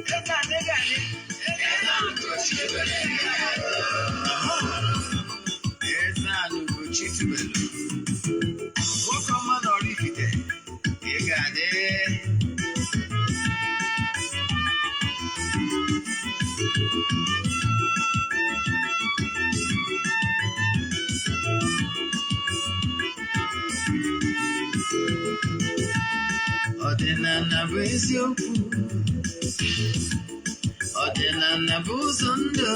Eze Anị ga-adị. Eze Anị Ugochi tubelu. Nwoke ọma na Oraifite, ị ga-adị. Ọdịnala bụ eziokwu. Ọdịnala bụ ụzọ ndụ.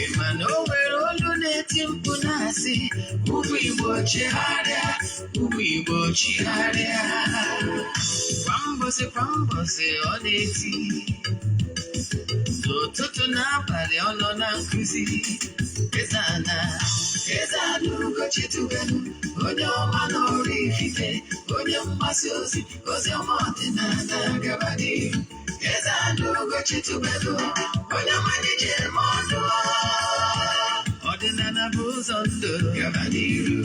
Ị ma na o nwere olu na-eti mkpu na-asị, ụmụ Igbo chigharịa, ụmụ Igbo chigharịa. Kwa mbọsị kwa mbọsị ọ na-eti, n'ụtụtụ n'abalị ọ nọ na nkụzi. Eze Ana, Eze Ana Ugochi tubelu, onye ọma na Oraifite, onye mgbasa ozi, ozi ọma ọdịnala gaba n'ihu. Eze Ana Ugochi tubelu, onye ọma ji eme ọnụ. Ọdịnala bụ ụzọ ndụ gaba n'ihu.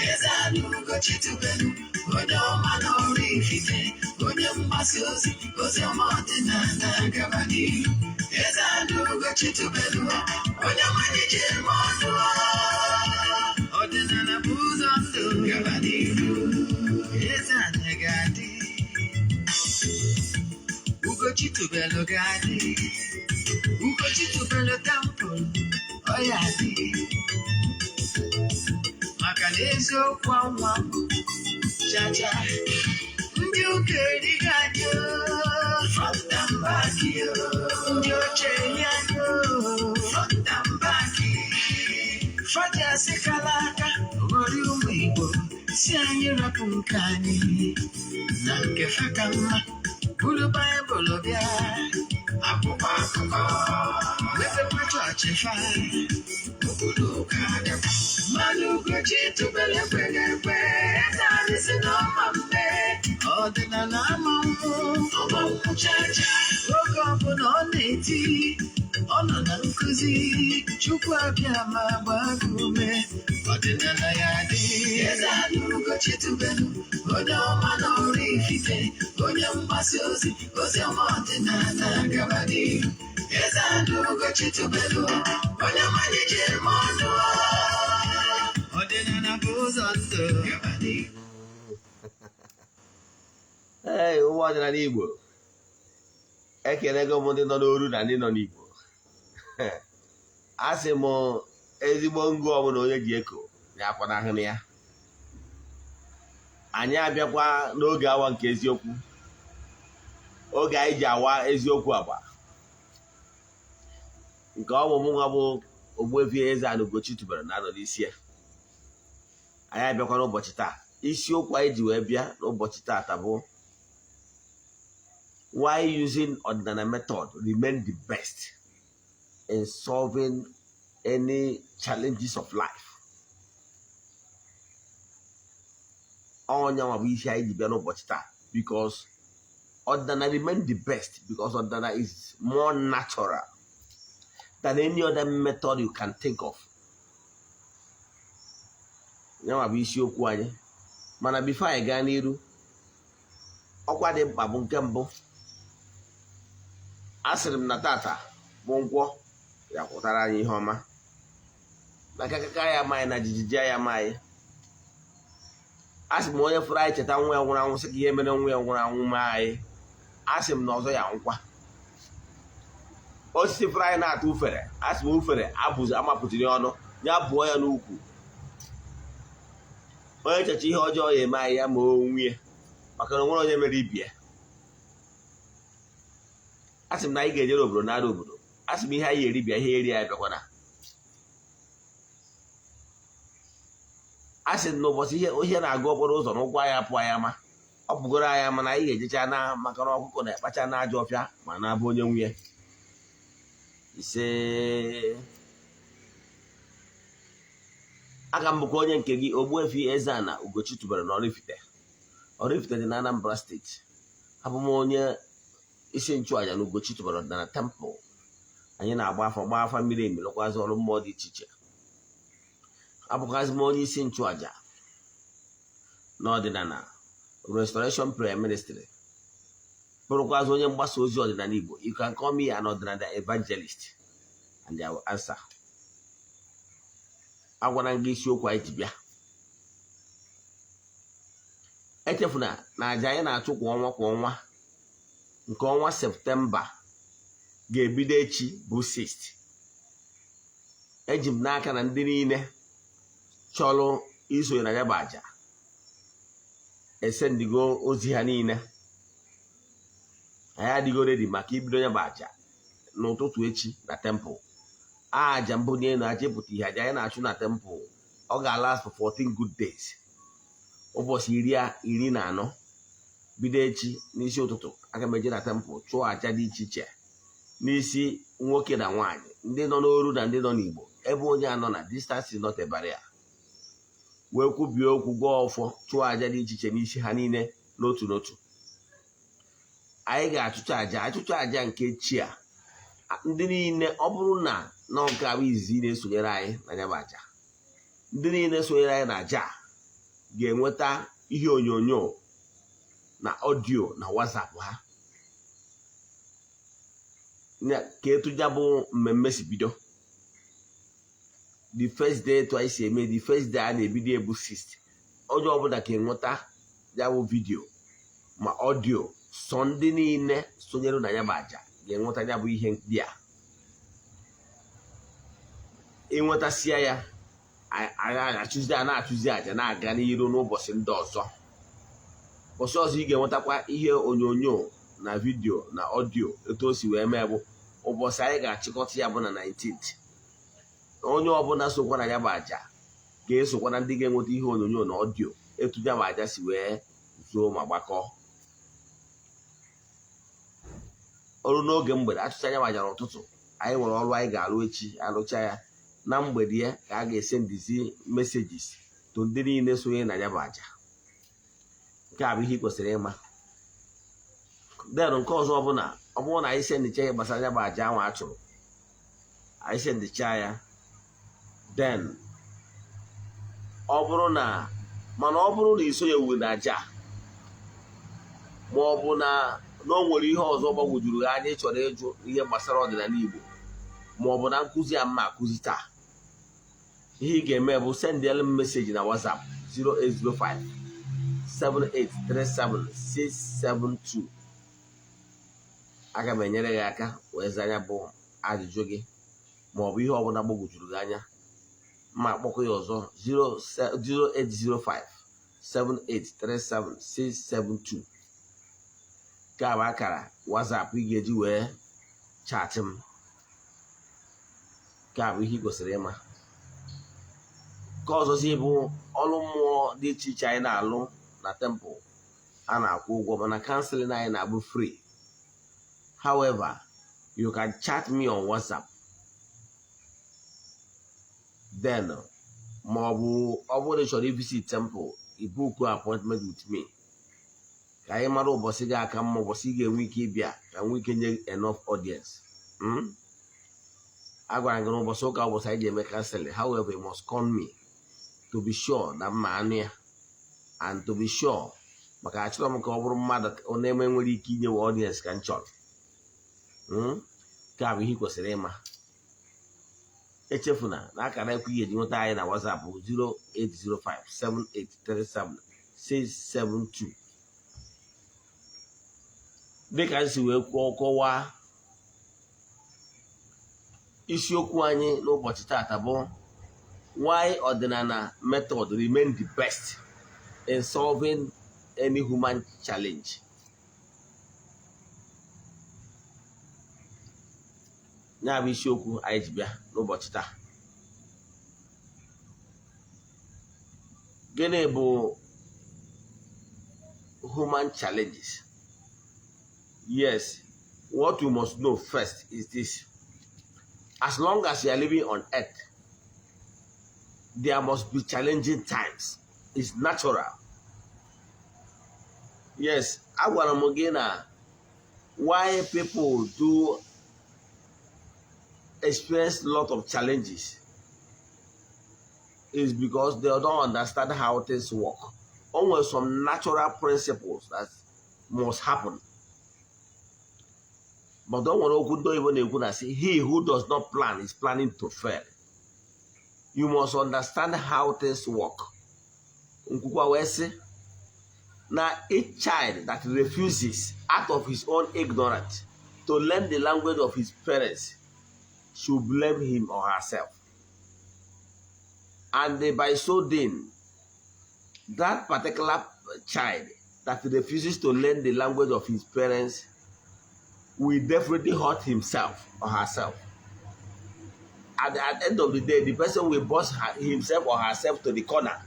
Eze Ana Ugochi tubelu, onye ọma na Oraifite, onye mgbasa ozi, ozi ọma ọdịnala gaba n'ihu. Eze Ana Ugochi tubelu, onye ọma ji eme ọnụ. Ọdịnala bụ ụzọ ndụ gaba n'ihu. Eze Ana ga-adị. Ugochi tubelu ga-adị. Ugochi tubelu temple, ọ ya adị. Maka na eziokwu anwa chacha, ndị ụka erighị anyị o, front and back o. Ndị oche eri anyị o, front and back. Faja asịkala aka ghọrọ ụmụ Igbo, si anyị rapụ nke anyị na nke fa ka mma. Buru Baịbụl bịa, akwụkwọ akụkọ, mepekwa chọọchị fa, obodo ụka adịkwa. Mmanụ Ugochi tubelu ekweghị ekwe, eze anyị si na ọma mme, ọdịnala ama nwụ, ọma nwụ chacha. Oge ọbụla ọ na-eti, ọ nọ na nkụzi, Chukwu abịa ma gbaa gị ume, ọdịnala ya dị. Eze Ana Ugochi tubelu, onye ọma na Oraifite, onye mgbasa ozi, ozi ọma ọdịnala gaba n'ihu. Eze Ana Ugochi tubelu, onye ọma ji eme ọnụ. Ọdịnala bụ ụzọ ndụ gaba n'ihu. Ee, ụmụ ọdịnala Igbo, ekelego m ndị nọ n'oru na ndị nọ n'Igbo. A sị m, ezigbo ngụ ọbụla onye ji eko ya akwanahụ ya. Anyị abịakwa n'oge awa nke eziokwu, oge anyị ji awa eziokwu agba nke ọmụmụ nwa bụ Ogbuefi Eze-Ana Ugochi tubelu na-anọ n'isi ya. Anyị abịakwa n'ụbọchị taa. Isiokwu anyị ji wee bịa n'ụbọchị taata bụ "Why using ọdịnala method remain the best in solving any challenges of life". Ọnyanwa bụ isi anyị ji bịa n'ụbọchị taa, because ọdịnala remain the best because ọdịnala is more natural than any other method you can think of. Yanwa bụ isiokwu anyị. Mana before anyị gaa n'iru, ọkwa dị mkpa bụ nke mbụ, a sịrị m na tata bụ nkwọ ya kwụtara anyị ihe ọma, na kakaka ya ama anyị, na jijiji ya ama anyị. A sị m, onye fụrụ anyị cheta nwa ya nwụrụ anwụ, sị ka ihe mere nwa ya nwụrụ anwụ mee anyị, a sị m na ọzọ ya nkwa. Osisi fụrụ anyị na-ata ufere, a sị m ufere abụzi amapụtiri ọnụ ya bụọ ya n'ukwu. Onye checha ihe ọjọọ ya eme anyị, ya ma onwe ya, maka na onwere onye mere ibie. A sị m na anyị ga-ejere obodo nara obodo. A sị m, ihe anyị eri bịa, ihe eri anyị bịakwana. A sị m na ụbọchị ihe ihe na-agụ okporo ụzọ n'ụkwụ anyị apụ anyị ama, ọ pụgoro anyị ama na anyị ga-ejecha na, maka na ọkụkọ na-ekpacha n'ajọ ọfịa ma na-abụ onye nwunye. Ise. Aga m bụkwa onye nke gị, Ogbuefi Eze-Ana Ugochi tubelu na Oraifite. Oraifite dị na Anambra Steeti. Abụ m onye isi nchụaja na Ugochi tubelu ọdịnala temple. Anyị na-agba afa, gbaa afa mmiri emi, lụkwazị ọrụ mmụọ dị iche iche. Abụkwazị m onye isi nchụaja n'Ọdịnala Restoration Prayer Ministry, bụrụkwazị onye mgbasa ozi ọdịnala Igbo. You can call me an ọdịnala evangelist and I will answer. Agwara m gị isiokwu anyị ji bịa. Echefuna na aja anyị na-achụ kwa ọnwa kwa ọnwa, nke ọnwa Septemba ga-ebido echi bụ 6. Eji m n'aka na ndị niile chọrọ isonye na ya bụ aja esendigo ozi ha niile. Anyị adịgo ready maka ibido ya bụ aja n'ụtụtụ echi na temple. Aja mbụ n'elu, aja ịpụta ihe, aja anyị na-achụ na temple, ọ ga-last for 14 good days, ụbọchị 14. Bido echi n'isi ụtụtụ, aga m eje na temple chụọ aja dị iche iche n'isi nwoke na nwaanyị, ndị nọ n'oru na ndị nọ n'Igbo, ebe onye anọ na distance is not a barrier, wee kwubie okwu, gụọ ọfọ, chụọ aja dị iche iche n'isi ha niile n'otu n'otu. Anyị ga-achụcha aja, achụcha aja nke chi a. Ndị niile, ọ bụrụ na na nke abụ izizi na-esonyere anyị na ya bụ aja, ndị niile sonyere anyị na aja a ga-enweta ihe onyonyo na audio na WhatsApp ha ka etu ya bụ mmemme si bido. The first day, etu anyị si eme, the first day a na-ebido ebu 6, onye ọbụla ka enweta ya bụ video ma audio. Sọ ndị niile sonyere na ya bụ aja ga-enweta ya bụ ihe ndị a. Ịnwetasịa ya, anyị achụzi a na-achụzi aja na-aga n'iru n'ụbọchị ndị ọzọ. Ụbọchị ọzọ ị ga-enwetakwa ihe onyonyo na video na audio etu o si wee mee bụ ụbọchị anyị ga-achịkọta ya, bụ na 19th. Onye ọbụla sokwa na ya bụ aja ga-esokwa na ndị ga-enweta ihe onyonyo na audio etu ya bụ aja si wee zuo ma gbakọọ ọrụ n'oge mgbede. Achụcha ya bụ aja n'ụtụtụ, anyị nwere ọrụ anyị ga-alụ echi. Alụcha ya na mgbede ya ka a ga-ese ndizi messages to ndị niile sonye na ya bụ aja. Nke a bụ ihe ị kwesịrị ịma. Then nke ọzọ bụ na ọ bụrụ na anyị sendicha ihe gbasara ya bụ aja ahụ a chụrụ, anyị sendicha ya, then ọ bụrụ na, mana ọ bụrụ na isonyewu na aja, ma ọ bụ na na o nwere ihe ọzọ gbagwojuru gị anya ị chọrọ ịjụ ihe gbasara ọdịnala Igbo, ma ọ bụ na nkụzi a mma akụzi taa, ihe ị ga-eme bụ sendịelu m message na WhatsApp 0805 7837672. Aga m enyere gị aka wee zaa ya bụ ajụjụ gị, ma ọ bụ ihe ọbụla gbagwojuru gị anya. Ma akpọkọ ya ọzọ, 0805 7837672. Nke a bụ akara WhatsApp ị ga-eji wee chat m. Nke a bụ ihe ị kwesịrị ịma. Nke ọzọzi bụ ọrụ mmụọ dị iche iche anyị na-alụ na temple, a na-akwụ ụgwọ, mana counseling anyị na-abụ free. However, you can chat me on WhatsApp then, ma ọ bụ ọ bụrụ na ị chọrọ visit temple, i book appointment with me ka anyị mara ụbọchị ga-aka mma, ụbọchị ị ga-enwe ike ịbịa, ka nwee ike nye enough audience. A gwara gị na ụbọchị ụka, ụbọchị anyị ji eme counseling. However, you must call me to be sure na mma anụ ya and to be sure, maka achọrọ m ka ọ bụrụ mmadụ na-eme nwere ike inyewe audience ka m chọrọ. Nke a bụ ihe ị kwesịrị ịma. Echefuna na akara ekwe ihe eji nweta anyị na WhatsApp bụ 08057837672. Dịka m si wee kwuo, kọwaa, isiokwu anyị n'ụbọchị taata bụ "Why ọdịnala method remain the best in solving any human challenge". Ya bụ isiokwu anyị ji bịa n'ụbọchị taa. Gịnị bụ human challenges? Yes, what you must know first is this: as long as you are living on earth, there must be challenging times. It's natural. Yes, agwara m gị na why people do experience lot of challenges. Is because they don't understand how things work. O nwere some natural principles that must happen. But o nwere okwu ndị oyibo na-ekwu na sị, "He who does not plan is planning to fail." You must understand how things work. Nkwukwa wee sị na a child that refuses out of his own ignorance to learn the language of his parents should blame him or herself. And by so doing, that particular child that refuses to learn the language of his parents will definitely hurt himself or herself. At the end of the day, the person will boss himself or herself to the corner,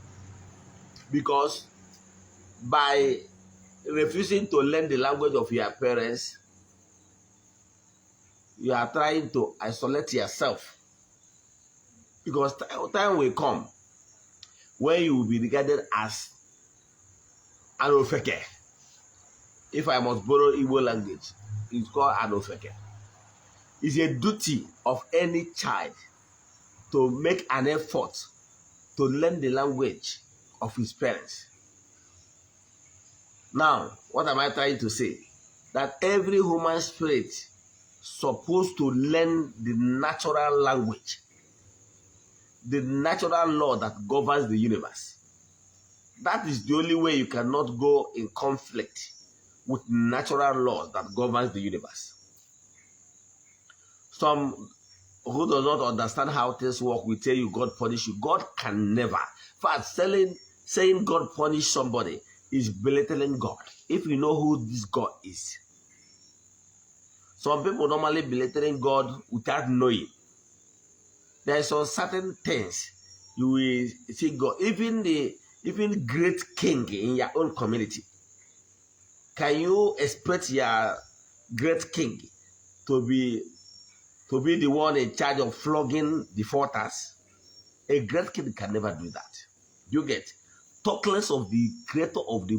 because by refusing to learn the language of your parents, you are trying to isolate yourself, because time will come when you will be regarded as an ofeke. If I must borrow Igbo language, it's called an ofeke. It's a duty of any child to make an effort to learn the language of his parents. Now, what am I trying to say? That every human spirit supposed to learn the natural language, the natural law that governs the universe. That is the only way you cannot go in conflict with natural laws that governs the universe. Some who does not understand how things work will tell you God punish you. God can never. In fact, saying God punish somebody is belittling God. If you know who this God is. Some people normally belittling God without knowing. There are some certain things you will see God, even great king in your own community. Can you expect your great king to be the one in charge of flogging the defaulters? A great king can never do that. You get? Talk less of the creator of the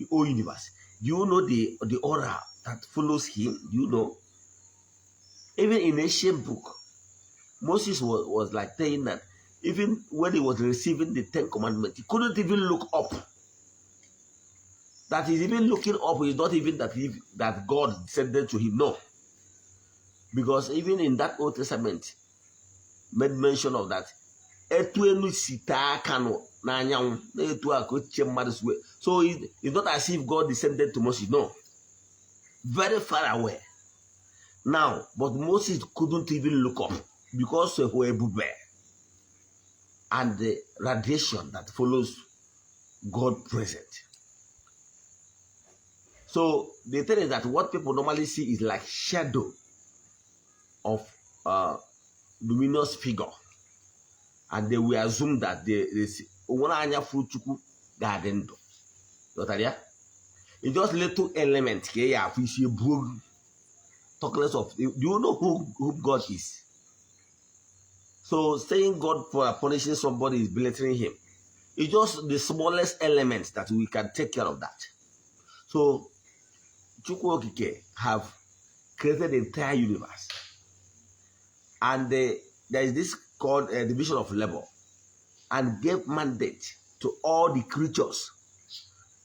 whole universe. Do you know the aura that follows him? Do you know? Even in ancient book, Moses was like saying that even when he was receiving the Ten Commandments, he couldn't even look up. That he's even looking up is not even that God sent them to him. No. Because even in that Old Testament, made mention of that. Etu enu si tee aka nụ n'anyanwụ na-etu a ka echiche mmadụ si wee. So it's not as if God descended to Moses. No. Very far away. Now, but Moses couldn't even look up because of ebube and the radiation that follows God present. So the thing is that what people normally see is like shadow of luminous figure, and they will assume that they see onwere anya furu Chukwu ga-adị ndụ. Ghọtara ya? It's just little element ka ị ya afụ isi ebuo gị. Talk less of, do you know who God is? So saying God for punishing somebody is belittling him. It's just the smallest element that we can take care of that. So Chukwu Okike have created the entire universe. And there is this called division of labor, and gave mandate to all the creatures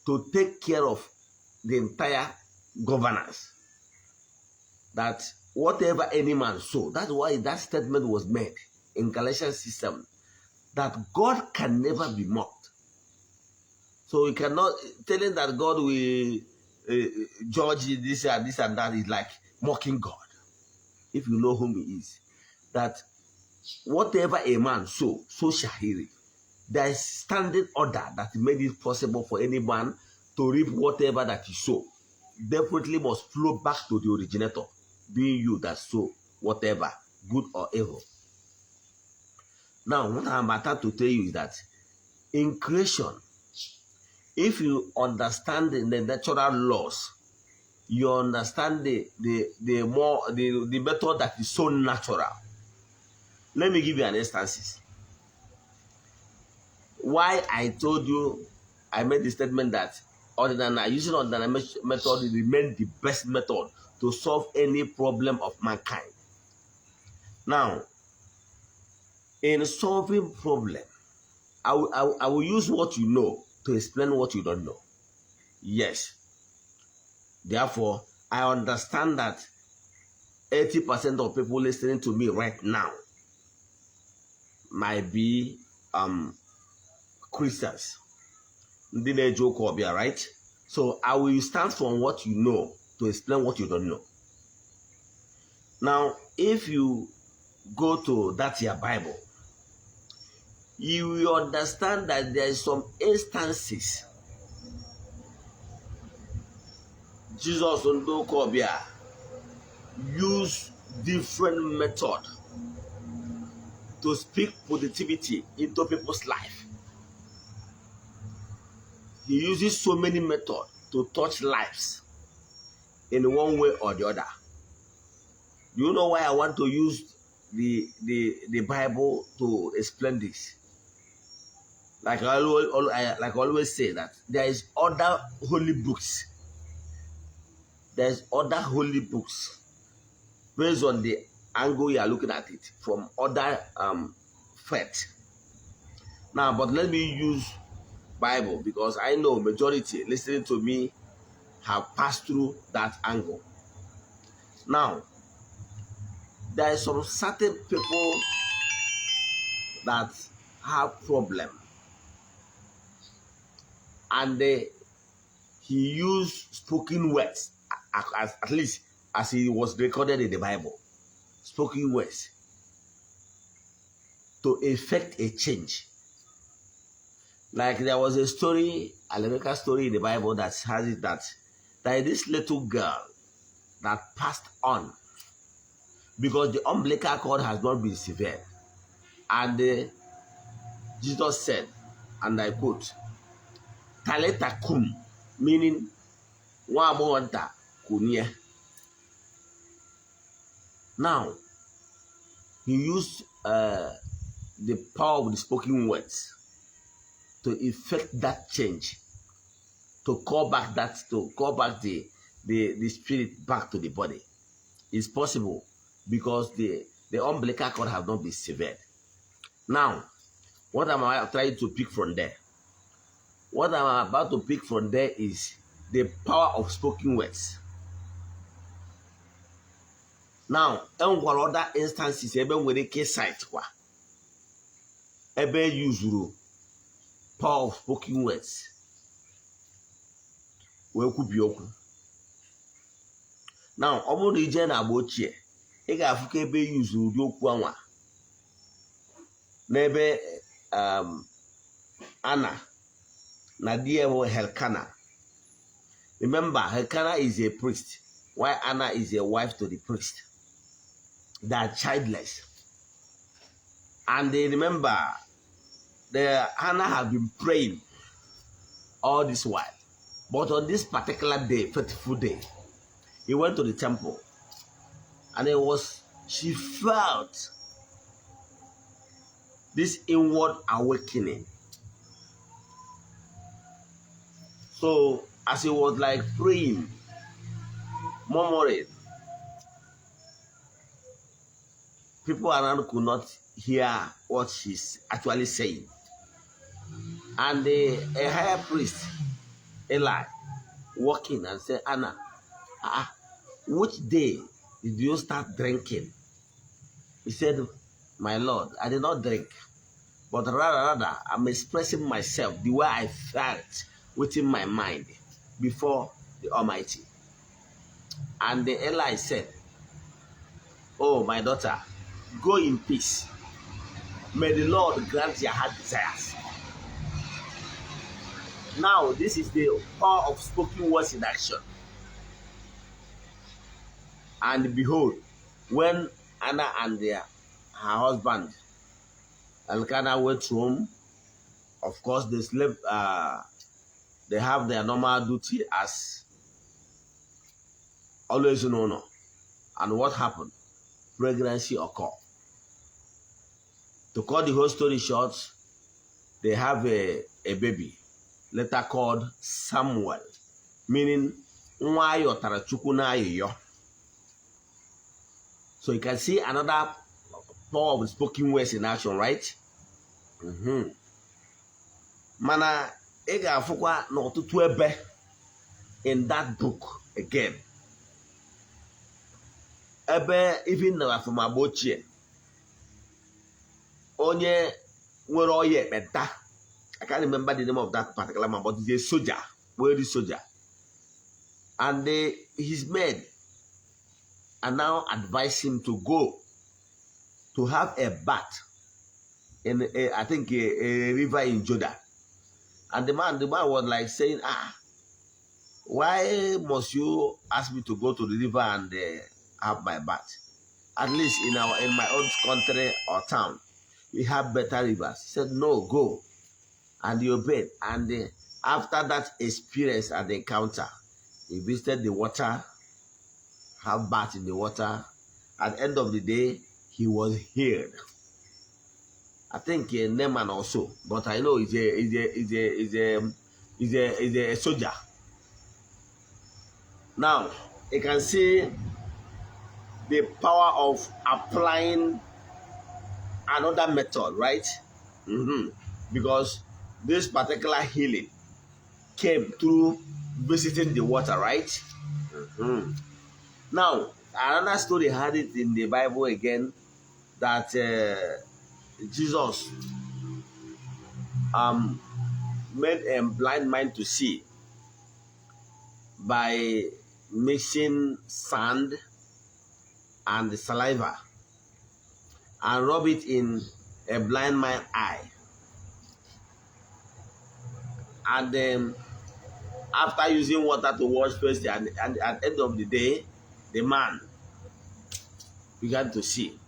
to take care of the entire governance. That whatever any man sow, that's why that statement was made in Galatians 6:7, that God can never be mocked. So we cannot telling that God will judge this and this and that is like mocking God. If you know whom He is, that whatever a man sow, so shall he reap. There is standing order that made it possible for any man to reap whatever that he sow. Definitely must flow back to the originator, being you that sow whatever, good or evil. Now, what I'm about to tell you is that in creation, if you understand the natural laws, you understand the method that is so natural. Let me give you an instance. Why I told you I made the statement that Odinana, using Odinana method remain the best method to solve any problem of mankind. Now, in solving problem, I will use what you know to explain what you don't know. Yes. Therefore, I understand that 80% of people listening to me right now might be Christians. Ndị na-eje ụka ọbịa, right? So I will start from what you know to explain what you don't know. Now, if you go to that your Bible, you will understand that there is some instances Jesus ndị ụka ọbịa use different method to speak positivity into people's life. He uses so many methods to touch lives in one way or the other. Do you know why I want to use the Bible to explain this? Like I always say that there is other holy books. There's other holy books based on the angle you are looking at it from other faith. Now, but let me use Bible because I know majority listening to me have passed through that angle. Now, there are some certain people that have problem and he used spoken words, at least as he was recorded in the Bible, spoken words to effect a change. Like there was a story, a lyrical story in the Bible that has it that there is this little girl that passed on because the umbilical cord has not been severed. And Jesus said, and I quote, "Talitha kum," meaning nwa agbọghọ nta kunie. Now, he used the power of the spoken words to effect that change, to call back the spirit back to the body. It's possible because the umbilical cord has not been severed. Now, what am I trying to pick from there? What I'm about to pick from there is the power of spoken words. Now, enwekwara other instances ebe nwere ike cite kwa ebe yuzuru power of spoken words wee kwubie okwu. Now, ọ bụrụ na ije na agba ochie, ị ga-afụ ka ebe yuzuru ụdị okwu anwa n'ebe Anna na di ya bụ Elkanah. Remember, Elkanah is a priest, while Anna is a wife to the priest. They are childless. And they remember, the Hannah have been praying all this while. But on this particular day, fateful day, he went to the temple and it was she felt this inward awakening. So as he was like praying, murmuring, people around could not hear what she's actually saying. And a higher priest, Eli, walking and said, "Anna, which day did you start drinking?" He said, "My Lord, I did not drink, but rather, I'm expressing myself the way I felt within my mind before the Almighty." And the Eli said, "Oh, my daughter, go in peace. May the Lord grant your heart desires." Now, this is the power of spoken words in action. And behold, when Anna and her husband Elkanah went home, of course, they slept, they have their normal duty as always in honor. And what happened? Pregnancy occurred. To cut the whole story short, they have a baby, later called Samuel, meaning nwa ayọtara Chukwu n'ayịyọ. So you can see another power of spoken words in action, right? Mana ị ga-afụkwa n'ọtụtụ ebe in that book again, ebe even na from agba ochie, onye nwere ọya ekpenta. I can't remember the name of that particular man, but he's a soldier, weary soldier, and his men are now advise him to go to have a bath in I think a river in Jordan. And the man was like saying, "Ah, why must you ask me to go to the river and have my bath? At least in my own country or town, we have better rivers." He said, "No, go." And he obeyed. And after that experience and encounter, he visited the water, have bath in the water. At the end of the day, he was healed. I think Naaman also, but I know he's a soldier. Now you can see the power of applying another method, right? Because this particular healing came through visiting the water, right? Now, another story had it in the Bible again that Jesus made a blind man to see by mixing sand and saliva and rub it in a blind man's eye. And then after using water to wash first, and at the end of the day, the man began to see.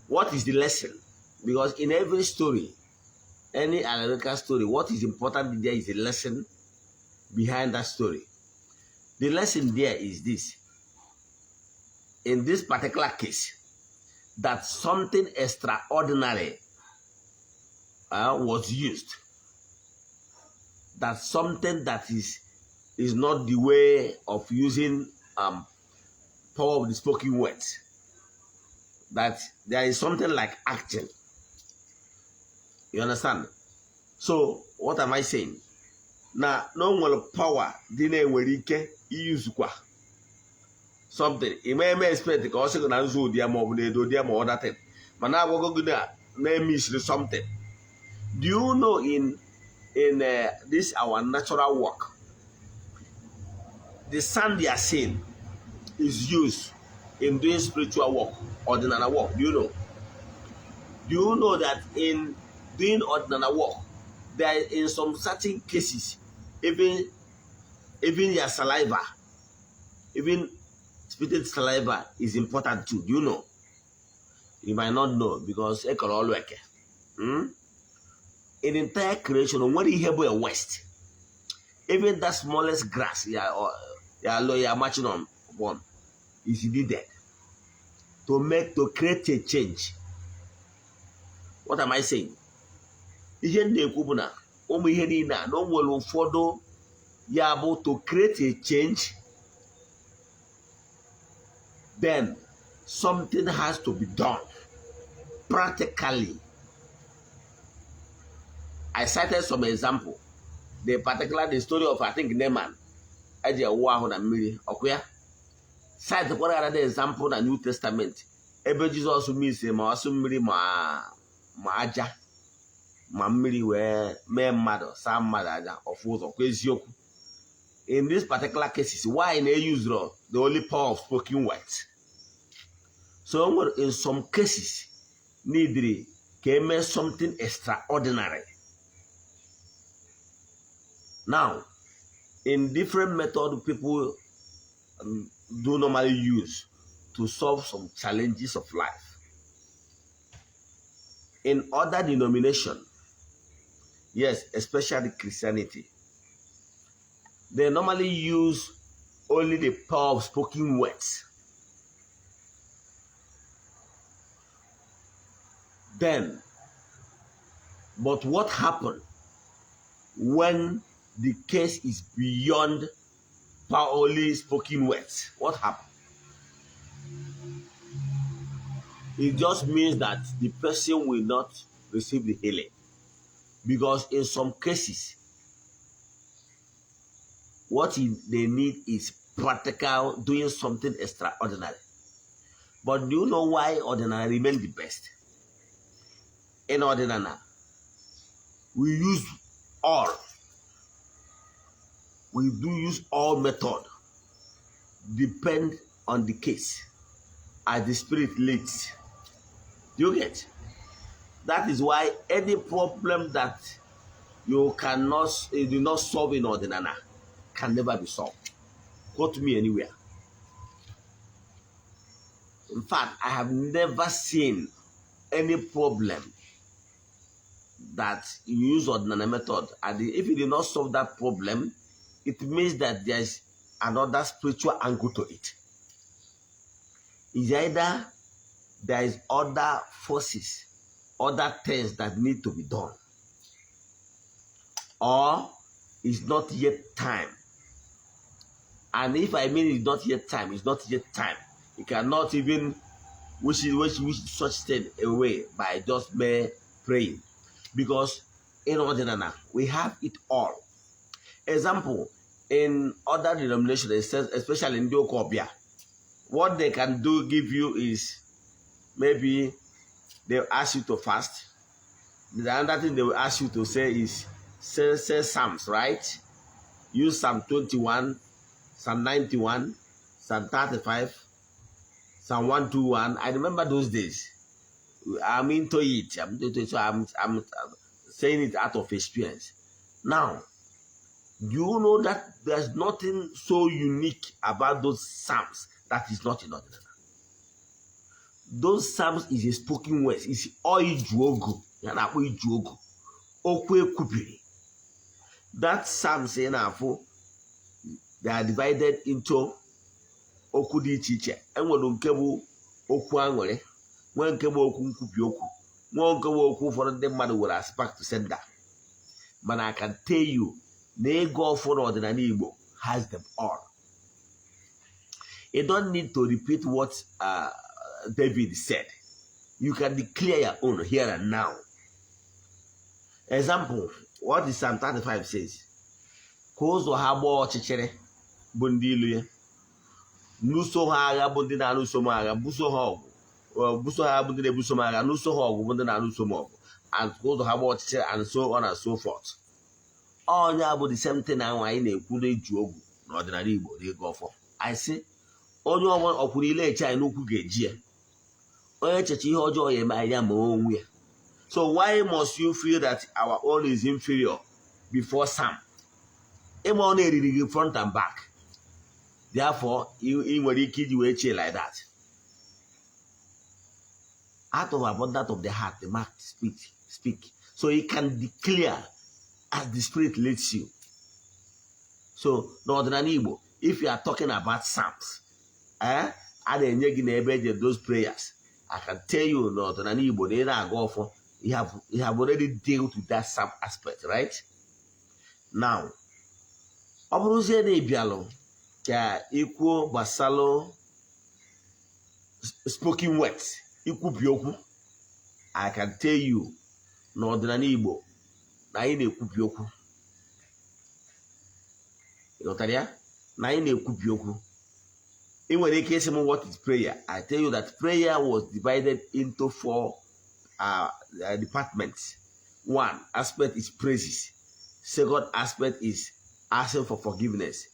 What is the lesson? Because in every story, any allegorical story, what is important there is the lesson behind that story. The lesson there is this: in this particular case, that something extraordinary was used. That something that is not the way of using power of the spoken words. That there is something like acting. You understand? So what am I saying? Na o nwere power dị na-enwere ike iyuzukwa something ime eme expect ka ọ sị gị na nzu ụdị ya ma ọ bụ na edo dị ya ma ọ datin, mana agwago gị na na-eme isiri something. Do you know in this our natural work, the sand you are seeing is used in doing spiritual work, ọdịnala work? Do you know? Do you know that in doing ọdịnala work, there in some certain cases, even your saliva, even spitted saliva is important too? Do you know? You might not know because ekọrọ ọlụ eke. In entire creation, o nwere ihe bụ a waste. Even that smallest grass ya marching on one is needed to create a change. What am I saying? Ihe m na-ekwu bụ na ụmụ ihe niile a na o nwere ụfọdụ ya bụ to create a change, then something has to be done practically. I cited some example, the particular the story of, I think, Naaman eji ewu ahụ na mmiri ọkụ ya. Cite kwara another example na New Testament ebe Jizọs mise ma ọsụ mmiri ma aja ma mmiri wee mee mmadụ, saa mmadụ aja ọfụ ụzọ kwa eziokwu. In this particular cases, why na use the only power of spoken words? So o nwere in some cases needri ka eme something extraordinary. Now, in different method people do normally use to solve some challenges of life in other denomination, yes, especially Christianity, they normally use only the power of spoken words. Then, but what happened when the case is beyond power only spoken words? What happened? It just means that the person will not receive the healing. Because in some cases, what they need is practical, doing something extraordinary. But do you know why ọdịnala remain the best? In ọdịnala, we use all. We do use all method. Depend on the case as the spirit leads. Do you get? That is why any problem that you cannot, you do not solve in ọdịnala can never be solved. Quote me anywhere. In fact, I have never seen any problem that you use ọdịnala method, and if you did not solve that problem, it means that there is another spiritual angle to it. It's either there is other forces, other things that need to be done, or it's not yet time. And if I mean it's not yet time, it's not yet time. You cannot even wish such thing away by just mere praying. Because in ọdịnala, we have it all. Example, in other denominations, especially in the ụka ọbịa, what they can do give you is maybe they ask you to fast. The other thing they will ask you to say is say Psalms, right? Use Psalm 21, Psalm 91, Psalm 35, Psalm 121. I remember those days. I'm into it. I'm into it, so I'm saying it out of experience. Now, do you know that there's nothing so unique about those psalms that is not in ọdịnala? Those psalms is a spoken words. It's all iju ogu. Ya na-akpọ iju ogu. Okwu ekwubiri. That psalms ị na-afụ, they are divided into okwu dị iche iche. Enwere nke bụ okwu aṅụrị, nwee nke bụ okwu nkwubi okwu, nwee nke bụ okwu ụfọdụ ndị mmadụ were as back to sender. Mana I can tell you na ịgọ ọfọ n'ọdịnala Igbo has them all. You don't need to repeat what David said. You can declare your own here and now. Example, what is Psalm 35 says? Ka ụzọ ha gbaa ọchịchịrị bụ ndị ilu ya, lụso ha agha bụ ndị na-alụso m agha, buso ha ọgụ, buso ha bụ ndị na-ebuso m agha, lụso ha ọgụ bụ ndị na-alụso m ọgụ, and ka ụzọ ha gbaa ọchịchịrị, and so on and so forth. Onye bụ the same thing ahụ anyị na-ekwu na-eji ogwu n'ọdịnala Igbo n'ịgọ ọfọ. Anyị sị onye ọbụla ọkwụrụ ile eche anyị n'ukwu ga-eji ya, onye echeche ihe ọjọọ ya eme anyị ya ma onwe ya. So why must you feel that our own is inferior before Psalm? Ịma ọ na-eriri gị front and back, therefore ị nwere ike iji wee chee like that. Out of abundance of the heart the mouth speak. So you can declare as the spirit leads you. So n'ọdịnala Igbo, if you are talking about psalms, a na-enye gị na ebe eji those prayers, I can tell you n'ọdịnala Igbo na ị na-agọ ọfọ, you have already dealt with that psalm aspect, right? Now, ọ bụrụzie na ị bịalụ ka ikwuo gbasalụ spoken words, ikwubi okwu, I can tell you n'ọdịnala Igbo na anyị na-ekwubi okwu. Ị ghọtara ya na anyị na-ekwubi okwu? Ị nwere ike ịsị m, "What is prayer?" I tell you that prayer was divided into four departments. One aspect is praises, second aspect is asking for forgiveness,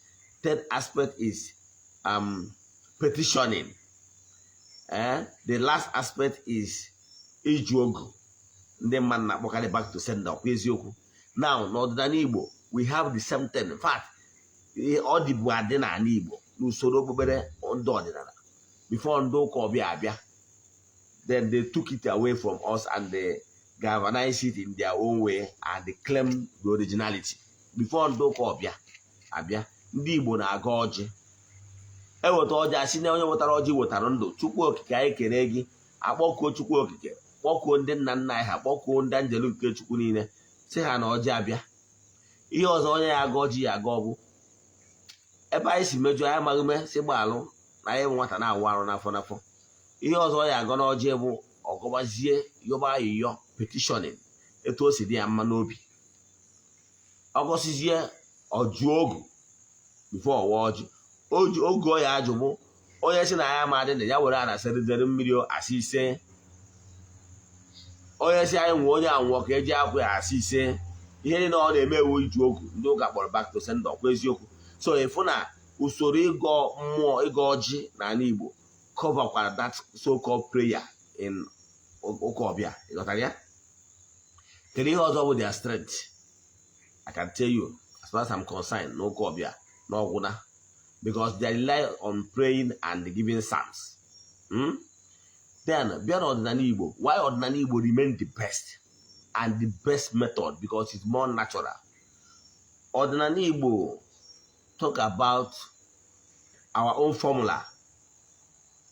third aspect is petitioning, eh? The last aspect is iju ogu, ndị mmadụ na-akpọkarị back to sender. Ọkwa eziokwu? Now, n'ọdịnala Igbo, we have the same thing. In fact, ọ dịbu adị n'ala Igbo n'usoro okpukpere ndị ọdịnala before ndị ụka ọbịa abịa. Then they took it away from us and they galvanized it in their own way and they claim the originality. Before ndị ụka ọbịa abịa, ndị Igbo na-aga ọjị, eweta ọjị, asị na onye wetara ọjị wetara ndụ. Chukwu Okike, anyị kere gị. Akpọkuo Chukwu Okike, kpọkuo ndị nna nna anyị ha, kpọkuo ndị anjelu nke Chukwu niile, si ha na ọjị abịa. Ihe ọzọ onye ya aga ọjị ya aga ọbụ ebe anyị si mejọ anyị amaghị me si gbaalụ na anyị bụ nwata na-awụ arụ n'afọ n'afọ. Ihe ọzọ ya agọ n'ọjị bụ ọgọbazie yọba ayịyọ, petitioning. Etu o si dị ya mma n'obi, ọ gọsizie, ọ jụọ ogu before ọwa ọjị. Oji oge ọ ya ajụ bụ onye si na ya ma dị na ya were ana serezere mmiri, asị ise. Onye si anyị nwee, onye anwụọ ka eji akwụ ya, asị ise. Ihe niile ọ na-eme ewu iju ogu. Ndị ụka kpọrọ back to sender. Ọkwa eziokwu? So ịfụ na usoro ịgọ mmụọ, ịgọ ọjị n'ala Igbo coverkwara that so called prayer in ụka ọbịa. Ịghọtara ya? Kedu ihe ọzọ bụ their strength? I can tell you, as far as I'm concerned, na ụka ọbịa na ọgwụna, because they rely on praying and giving psalms. Then bịa n'ọdịnala Igbo, why ọdịnala Igbo remain the best and the best method? Because it's more natural. Ọdịnala Igbo talk about our own formula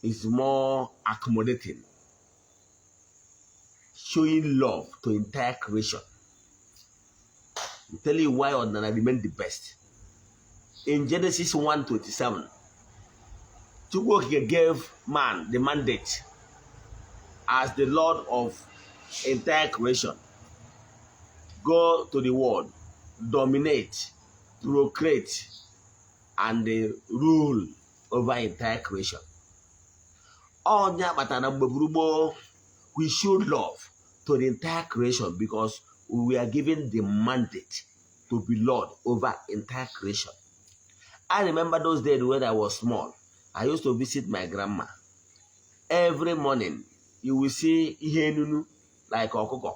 is more accommodating, showing love to entire creation. I'm telling you why ọdịnala remain the best. In Genesis 1:27, Chukwu Okike gave man the mandate as the Lord of entire creation. Go to the world, dominate, procreate, and rule over entire creation. Ọnya kpatara na mgbe gboo, we showed love to the entire creation because we were given the mandate to be Lord over entire creation. I remember those days when I was small. I used to visit my grandma. Every morning, you will see ihe enunu like ọkụkọ.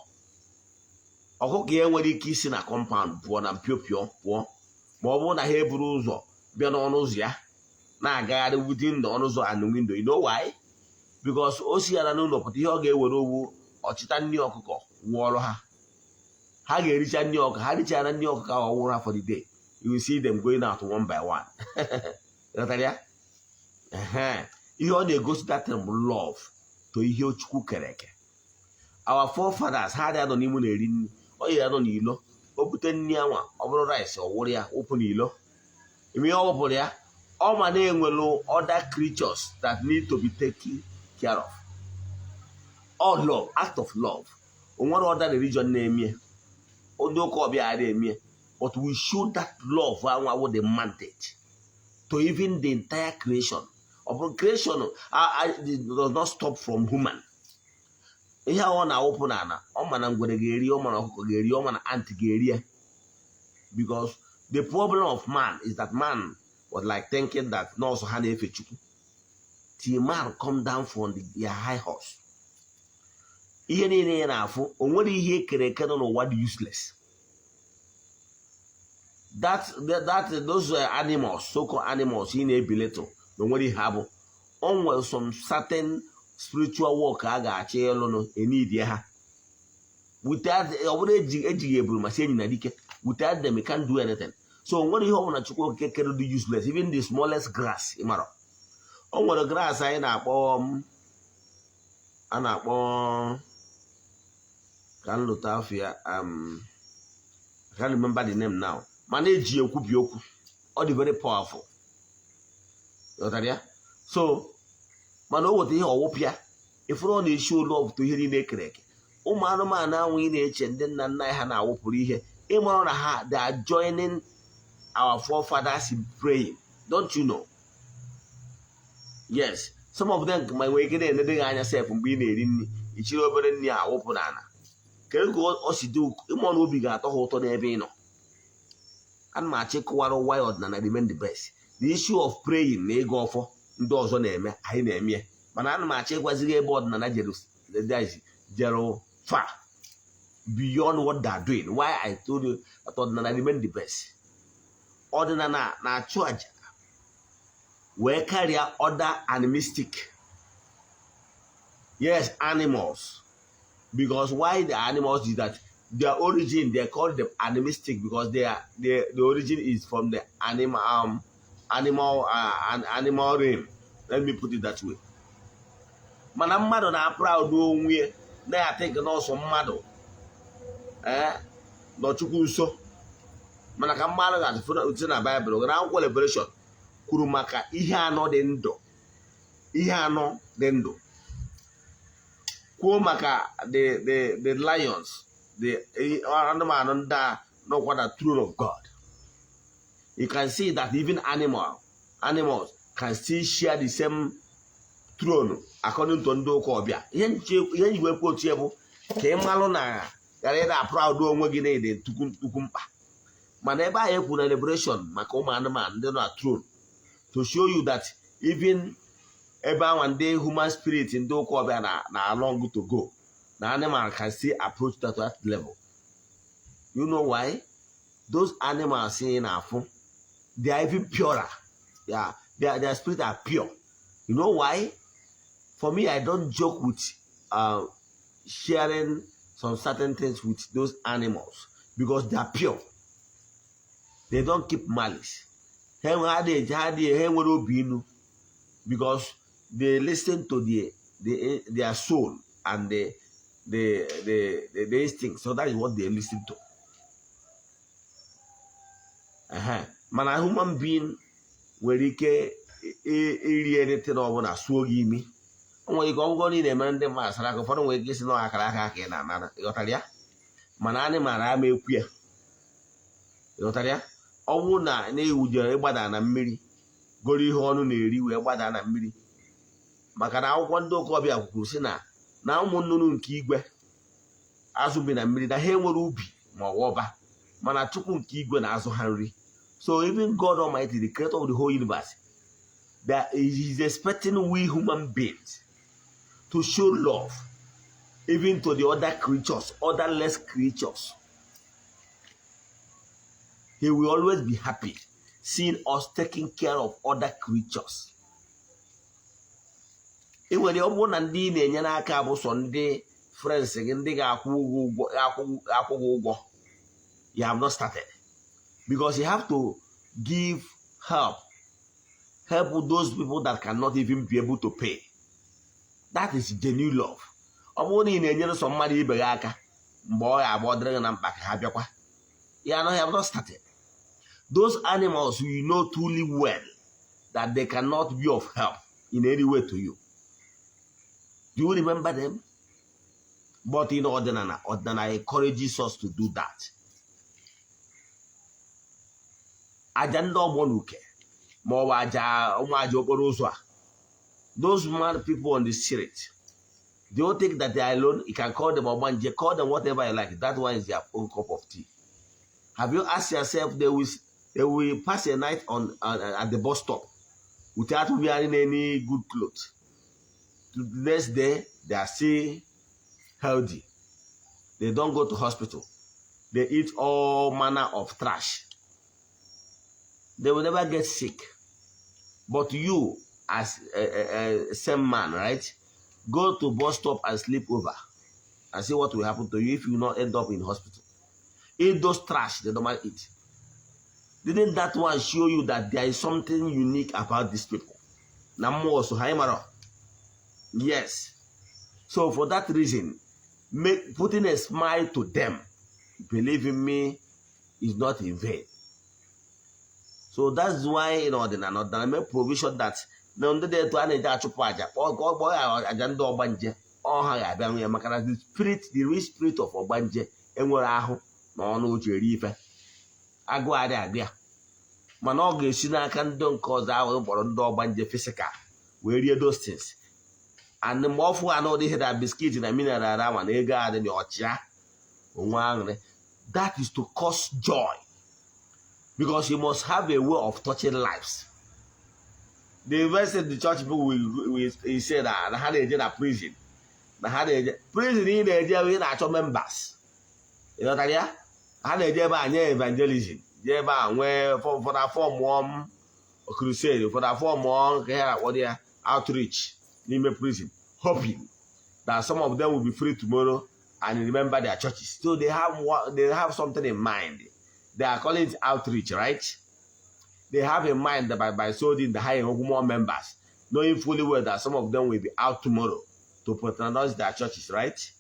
Ọkụkọ ya nwere ike isi na compound pụọ na mpio pụọ ma ọ bụrụ na ha eburu ụzọ bịa n'ọnụ ụzọ ya na-agagharị within the ọnụ ụzọ and window. You know why? Because o si ya na n'ụlọ pụta, ihe ọ ga-ewere owu ọchịta nri ọkụkọ wụọrọ ha. Ha ga-ericha nri ọkụkọ. Ha richara nri ọkụkọ ahụ, ọwụrụ ha for the day. You will see them going out one by one. Ghọtara ya? Ehe. Ihe ọ na-egosi that bụ love to ihe Chukwu kere eke. Our forefathers, ha adịghị anọ n'ime na-eri nri. Ọ yi anọ n'ilo, o bute nri anwa, ọ bụrụ rice, ọ wụrụ ya wụpụ n'ilo. Ime ihe ọ wụpụrụ ya, ọ ma na-enwelu other creatures that need to be taken care of. All love, act of love. O nwere other religion na-eme, ndị ụka ọbịa adịghị eme, but we show that love anwa wụ the mandate to even the entire creation. Ọ bụrụ creation does not stop from human. Ihe ahụ ọ na-awụpụ n'ala, ọ ma na ngwere ga-eri, ọ ma na ọkụkọ ga-eri, ọ ma na ant ga-eri ya, because the problem of man is that man was like thinking that nọọsụ ha na-efe Chukwu till man come down from their high horse. Ihe niile ya na-afụ, o nwere ihe ekere eke nọ n'ụwa dị useless. That those animals, so called animals ị na-ebiletụ na onwere ihe ha bụ, o nwere some certain spiritual work a ga-achọ ịlụnụ enidie ha. Without, ọ bụrụ ejighị eburu ma si enyi na dike, without them you can't do anything. So o nwere ihe ọbụla Chukwu Okike kere dị useless, even the smallest grass. Ị mara o nwere grass anyị na-akpọ a na-akpọ, ka m lụta afọ ya, I can't remember the name now, mana eji ekwubi okwu. Ọ dị very powerful. Ghọtara ya? So mana o weta ihe ọwụpịa ifuru, ọ na-esi olu ọpụta ihe niile ekere eke. Ụmụ anụmanụ anwụ ị na-eche ndị nna nna anyị ha na-awụpụrụ ihe, ịmara na ha, they are joining our forefathers in praying. Don't you know? Yes, some of them ma nwere ike na-enede gị anya sef mgbe ị na-eri nri, ichiri obere nri a awụpụ n'ala. Kedu ka o si dị ịmụ na obi ga-atọ ha ụtọ n'ebe ị nọ? Ana m achọ ịkụwara why ọdịnala remain the best. The issue of praying na ịga ọfọ ndị ọzọ na-eme, anyị na-eme ya, mana ana m achọ ịgwazighị ebe ọdịnala jere far beyond what they are doing. Why I told you that ọdịnala remain the best: ọdịnala na-achụ aja wee karịa other animistic, yes, animals. Because why the animals is that their origin, they call them animistic because they are the origin is from the animal realm, let me put it that way. Mana mmadụ na-proud onwe ya, na-think nọọsụ mmadụ ee nọ Chukwu nso. Mana ka mmadụ ga-atụfu na Baịbụl, na akwụkwọ Revelation kwuru maka ihe anọ dị ndụ, ihe anọ dị ndụ, kwuo maka the lions, The anụmanụ ndị a nọkwa na throne of God. You can see that even animals can still share the same throne according to ndị ụka ọbịa. Ihe nji wee kwuo otu ya bụ ka ị malụ na ghara ịda proud onwe gị na ịdị tukwu tukwu mkpa. Mana ebe ahụ ekwu na liberation maka ụmụ anụmanụ ndị nọ na throne, to show you that even ebe anwa ndị human spirit ndị ụka ọbịa na long to go, na animal can still approach that level. You know why? Those animals ị na-afụ, they are even purer. Yeah, their spirit are pure. You know why? For me, I don't joke with sharing some certain things with those animals because they are pure. They don't keep malice. Ha adịghị ha adịghị ha nwere obi inu because they listen to their soul and the instinct. So that is what they listen to. Mana human being nwere ike iri anything ọbụla, suo gị imi. O nwere ike ọ bụgo na ị na-emere ndị mmadụ sara aka, ụfọdụ nwere ike isi na akara aka ka ị na-anara. Ịghọtara ya? Mana animal ama ekwu ya. Ịghọtara ya? Ọ bụrụ na na-ewujere ịgbada na mmiri, goro ihe ọnụ na-eri wee gbada na mmiri, maka na akwụkwọ ndị ụka ọbịa kwuru sị na ụmụ nnụnụ nke igwe, azụ bi na mmiri, na ha enwere ubi ma ọ ọba, mana Chukwu nke igwe na-azụ ha nri. So even God Almighty, the creator of the whole universe, that is expecting we human beings to show love even to the other creatures, other less creatures. He will always be happy seeing us taking care of other creatures. Ị nwere, ọ bụrụ na ndị ị na-enyere aka bụ sọ ndị friends gị, ndị ga-akwụ ụgwọ, akwụ gị ụgwọ, you have not started, because you have to give help, help those people that cannot even be able to pay. That is genuine love. Ọ bụrụ na ị na-enyere sọ mmadụ ibe gị aka mgbe ọ ga-agba ọ dịrị gị na mkpa ka ha bịakwa ya, no, you have not started. Those animals, you know truly well that they cannot be of help in any way to you. Do you remember them? But in ọdịnala, ọdịnala encourages us to do that. Aja ndị ọgbọ na uke ma ọ bụ aja ụmụ aja okporo ụzọ a, those mad people on the street, they don't think that they are alone. You can call them ogbanje, call them whatever you like. That one is their own cup of tea. Have you asked yourself, they will pass a night on at the bus stop without wearing any good clothes. The next day they are still healthy. They don't go to hospital. They eat all manner of trash. They will never get sick. But you, as a same man, right, go to bus stop and sleep over and see what will happen to you if you not end up in hospital. Eat those trash they normally eat. Didn't that one show you that there is something unique about these people? Na mmụọ so ha mara. Yes. So for that reason, putting a smile to them, believe in me, is not in vain. So that's why in ọdịnala make provision that na ndị dị etu a na-eji achụpụ aja, kpọọ ya aja ndị ọgbanje, ọ ha ga-abịa nwe ya, maka na the spirit, the real spirit of ọgbanje enwere ahụ na ọnụ oji eri ife, agụụ adị agụ ya, mana ọ ga-esi n'aka ndị nke ọzọ ahụ kpọrọ ndị ọgbanje physical wee rie those things. And mgbe ọ fụ ha na ụdị ihe na biscuit na mineral ama na ego adị na ọchịa onwe aṅụrị. That is to cause joy, because you must have a way of touching lives. The verse the church people will say na ha na-eje na prison, na ha na-eje prison, ị na-eje ebe ị na-achọ members. Ịghọtara ya? Ha na-eje ebe a nye evangelism, jee ebe a nwee ụfọdụ afọ mụọ crusade, ụfọdụ afọ mụọ nke ha na-akpọ ya outreach n'ime prison, hoping that some of them will be free tomorrow and remember their churches. So they have something in mind. They are calling it outreach, right? They have in mind that by so doing, the high more members, knowing fully well that some of them will be out tomorrow to patronize their churches, right?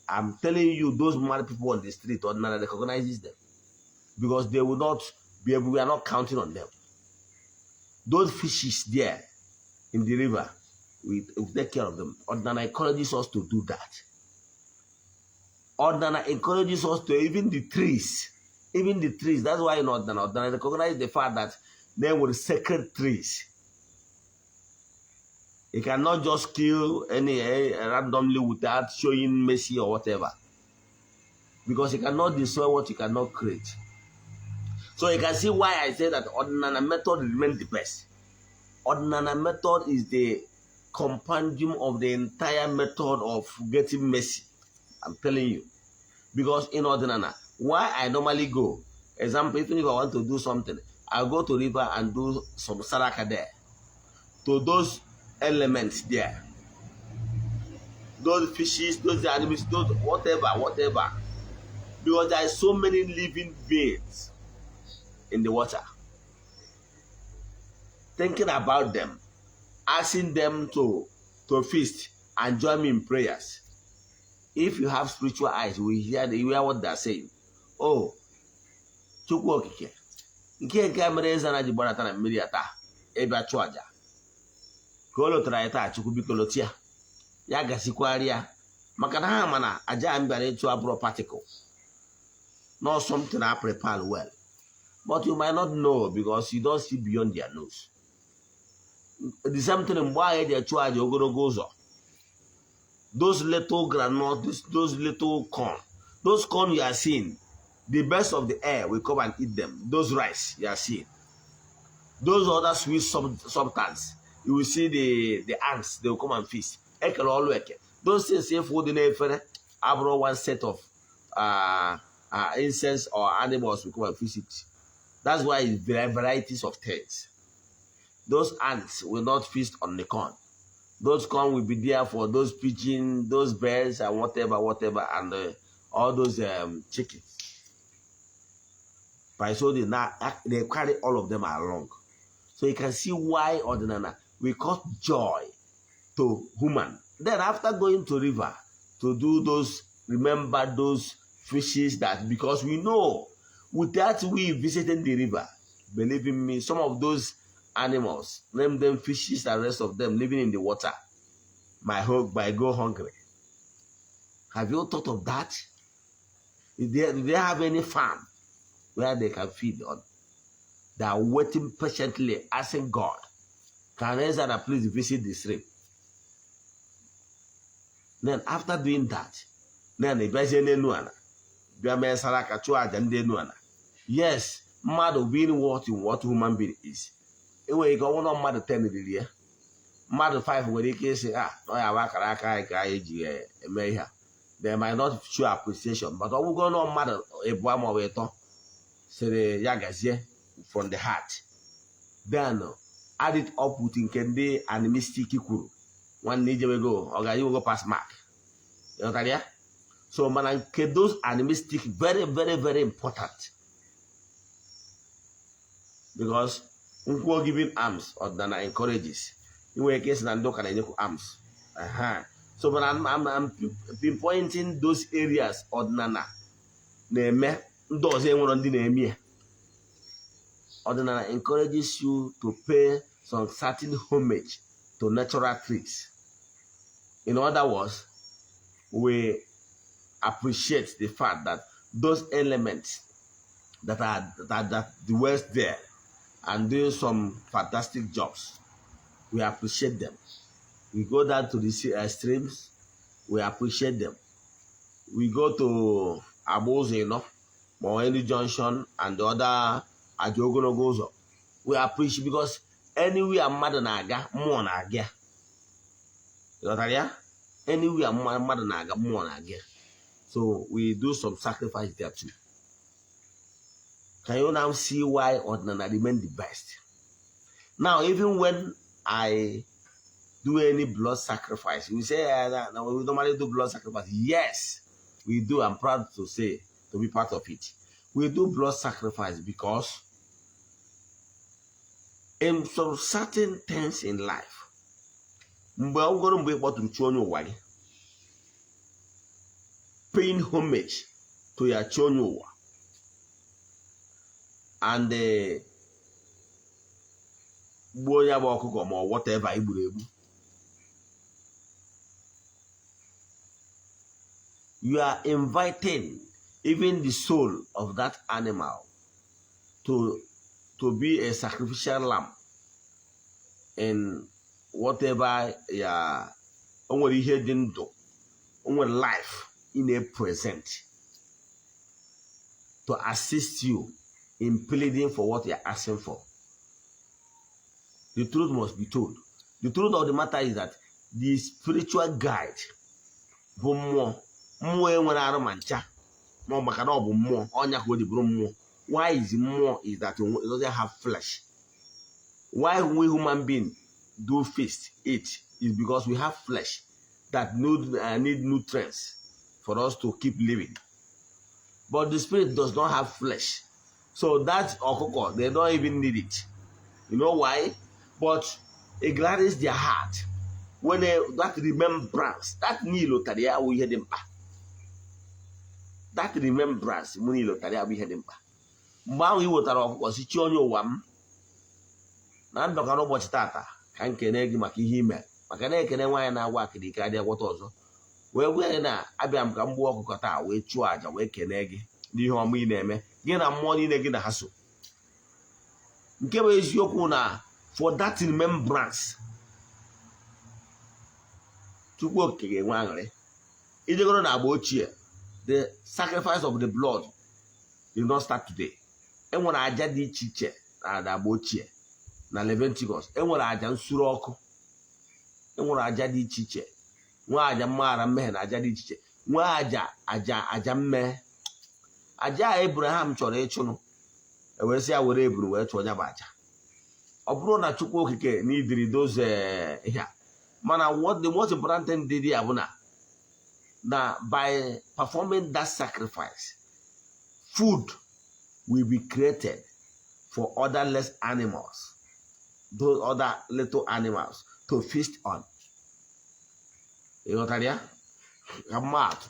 I'm telling you, those mad people on the street, ordinarily recognizes them because they will not be able, we are not counting on them. Those fishes there in the river, we take care of them. Ordinary encourages us to do that. Ọdịnala encourages us to even the trees, even the trees. That's why in Ọdịnala recognize the fact that there were sacred trees. You cannot just kill any randomly without showing mercy or whatever, because you cannot destroy what you cannot create. So you can see why I say that Ọdịnala method remains the best. Ọdịnala method is the compendium of the entire method of getting mercy. I'm telling you. Because in Ọdịnala, why I normally go, example, even if I want to do something, I go to river and do some saraka there. To those elements there. Those fishes, those animals, those whatever, whatever. Because there are so many living beings in the water. Thinking about them, asking them to feast and join me in prayers. If you have spiritual eyes, you hear what they are saying. Oh, Chukwu Okike, nke mere eze na ji gbadata na mmiri ya taa ịbịa chụọ aja ka o lotara anyị taa. Chukwu, biko lotu ya, ya gazikwara ya, maka na ha ma na aja a m bịara ịchụ abụrụ particle, not something I prepare well. But you might not know because you don't see beyond their nose. The same thing mgbe ahụ eji achụ aja ogologo ụzọ, those little groundnut, those little corn, those corn you are seeing, the birds of the air will come and eat them. Those rice you are seeing, those other sweet substance you will see, the ants, they will come and feast. Ekele ọlụ eke, those things efu dị n'efere abụrụ one set of insects or animals will come and feast it. That's why it's varieties of things. Those ants will not feast on the corn. Those corn will be there for those pigeon, those birds and whatever, whatever, and all those chickens. By so they now they carry all of them along. So you can see why Ọdịnala will cause joy to human. Then after going to river to do those, remember those fishes that, because we know without we visiting the river, believe in me, some of those animals, name them fishes and rest of them living in the water, might go hungry. Have you thought of that? Do they have any farm where they can feed on? They are waiting patiently, asking God, can Ezra please visit the stream? Then after doing that, then ị bịazie n'enu ala bịa mee saraka, chụọ aja ndị enu ala. Yes, mmadụ being what human being is, enwere ike ọ bụrụ na mmadụ 10 riri ya, mmadụ 5 nwere ike ịsị, "Ah, na ọ ya bụ akara aka anyị ka anyị ji eme ihe a." They might not show appreciation, but ọ bụgo na mmadụ ịbụọ ma ọ bụ ịtọ sịrị ya gazie from the heart, then add it up with nke ndị animistic kwuru, nwanne, ijewego ọ ga iwego pass mark. Ịghọtara ya? So mana nke those animistic, very, very, very important, because nkwuo giving alms, ọdịnala encourages. Ị nwere ike ịsị na ndị ụka na-enyekwu alms. Aha. So but I'm pinpointing those areas ọdịnala na-eme ndị ọzọ enwero ndị na-eme ya. Ọdịnala encourages you to pay some certain homage to natural trees. In other words, we appreciate the fact that those elements that dwells there and doing some fantastic jobs, we appreciate them. We go down to the streams, we appreciate them. We go to Agba Ụzọ, Moeni Junction and the other aja ogologo ụzọ. We appreciate because anywhere mmadụ na-aga, mmụọ na-aga. Ịghọtara ya? Anywhere mmadụ na-aga, mmụọ na-aga. So we do some sacrifice there too. Can you now see why Ọdịnala remain the best? Now, even when I do any blood sacrifice, we say that we normally do blood sacrifice. Yes, we do. I'm proud to say to be part of it. We do blood sacrifice because in some certain things in life, mgbe ọ bụgoro mgbe ị kpọtụrụ chi onye ụwa gị, paying homage to your chi onye ụwa and gbuo ya bụ ọkụkọ ma ọ whatever i gburu egbu, You are inviting even the soul of that animal to be a sacrificial lamb in whatever ya. O nwere ihe dị ndụ, o nwere life ị na-present to assist you in pleading for what you're asking for. The truth must be told. The truth of the matter is that the spiritual guide bụ mmụọ. Mmụọ enwere arụ ma ncha, ma ọ maka na ọ bụ mmụọ ọnya ka o ji bụrụ mmụọ. Why is mmụọ is that it doesn't have flesh. Why we human being do feast, eat, is because we have flesh that need nutrients for us to keep living. But the spirit does not have flesh, so that ọkụkọ, they don't even need it. You know why? But it gladdens their heart when that remembrance, that niile ya bụ ihe dị mkpa. That remembrance mụ niile ụtarị ya bụ ihe dị mkpa. Mgbe ahụ ị wetara ọkụkọ, si chi onye ụwa m na ndọka n'ụbọchị tata, ka m kene gị maka ihe ime, maka na ekene nwaanyị na-agwa akịrị ike adịghị agwọta ọzọ, wee gwa ya na abịa m ka m gbuo ọkụkọ taa wee chụọ àjà wee kene gị n'ihe ọma ị na-eme, gị na mmụọ niile gị na ha so. Nke bụ eziokwu na for that remembrance, Chukwu Okike ga-enwe aṅụrị. Ijegoro na agba ochie, the sacrifice of the blood did not start today. Enwere aja dị iche iche na agba ochie. Na Leviticus, enwere aja nsure ọkụ, enwere aja dị iche iche, nwee aja mmaghara mmehie na aja dị iche iche, nwee aja mmehie, aja a Abraham chọrọ ịchụnụ, ewee sị ya were eburu wee chụọ ya bụ aja. Ọ bụrụ na Chukwu Okike na idiri dozie ihe a, mana what the most important thing dị ya bụ na by performing that sacrifice, food will be created for other less animals, those other little animals to feast on. Ị ghọtara ya? Ka mmadụ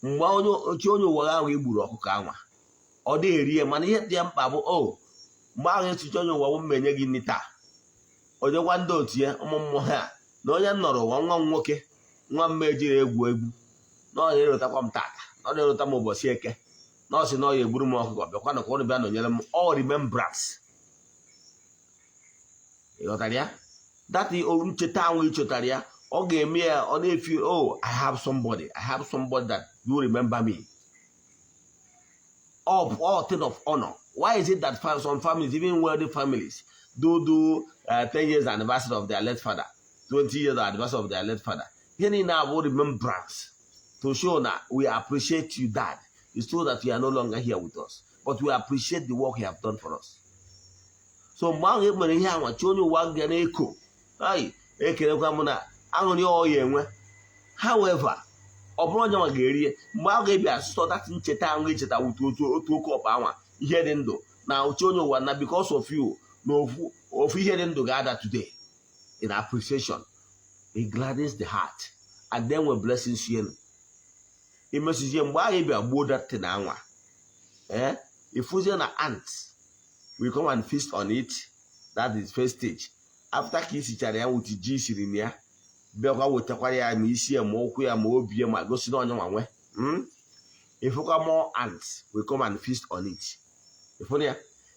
mgbe onye oche onye ụwa ahụ egburu ọkụkọ anwa, ọ dịghị eri ya, mana ihe dị ya mkpa bụ o mgbe ahụ echiche onye ụwa m menye gị nri taa, onye gwa ndị otu ya, ụmụ mmụọ ha, na onye nọrọ ụwa, nwa m nwoke, nwa m ejiri egwu egwu, na ọ na-erotakwa m tata, na ọ na-erota m ụbọchị Eke, na ọ sị na ọ ya egburu m ọkụkọ, bịakwanụ ka ụnụ bịa nọnyere m. All remembrance. Ị ghọtara ya? That ncheta ahụ ị chetara ya, ọ ga-eme ya ọ na-efi, "Oh, I have somebody, I have somebody that do remember me." All thing of honor. Why is it that some families, even wealthy families, do 10 years anniversary of their late father, 20 years anniversary of their late father? Ihe niile abụ remembrance to show na we appreciate you, Dad. It's so that you are no longer here with us, but we appreciate the work you have done for us. So mgbe ahụ e mere ihe anwa, chi onye ụwa ga na-eko ai ekelekwa m na aṅụrị ọ ya enwe. However, ọ bụrụ onye nwa ga-eri ya, mgbe ahụ ga-ebịa sọ that ncheta ahụ icheta wutu otu oke ọkpa anwa, ihe dị ndụ na uche onye ụwa na because of you, na ofu ofu ihe dị ndụ ga-ada today in appreciation. It gladdens the heart and then we blessings you imesizie. Mgbe ahụ ị bịa gbuo that thing anwa, eh, ifuzie na ants will come and feast on it. That is first stage. After ka isichara ya wuti ji siri na ya, bịakwa wetakwara ya ma isi ya, ma ụkwụ ya, ma obi ya, ma gosi na onye nwa nwe. Ifụkwa more ants will come and feast on it. Ifụna ya,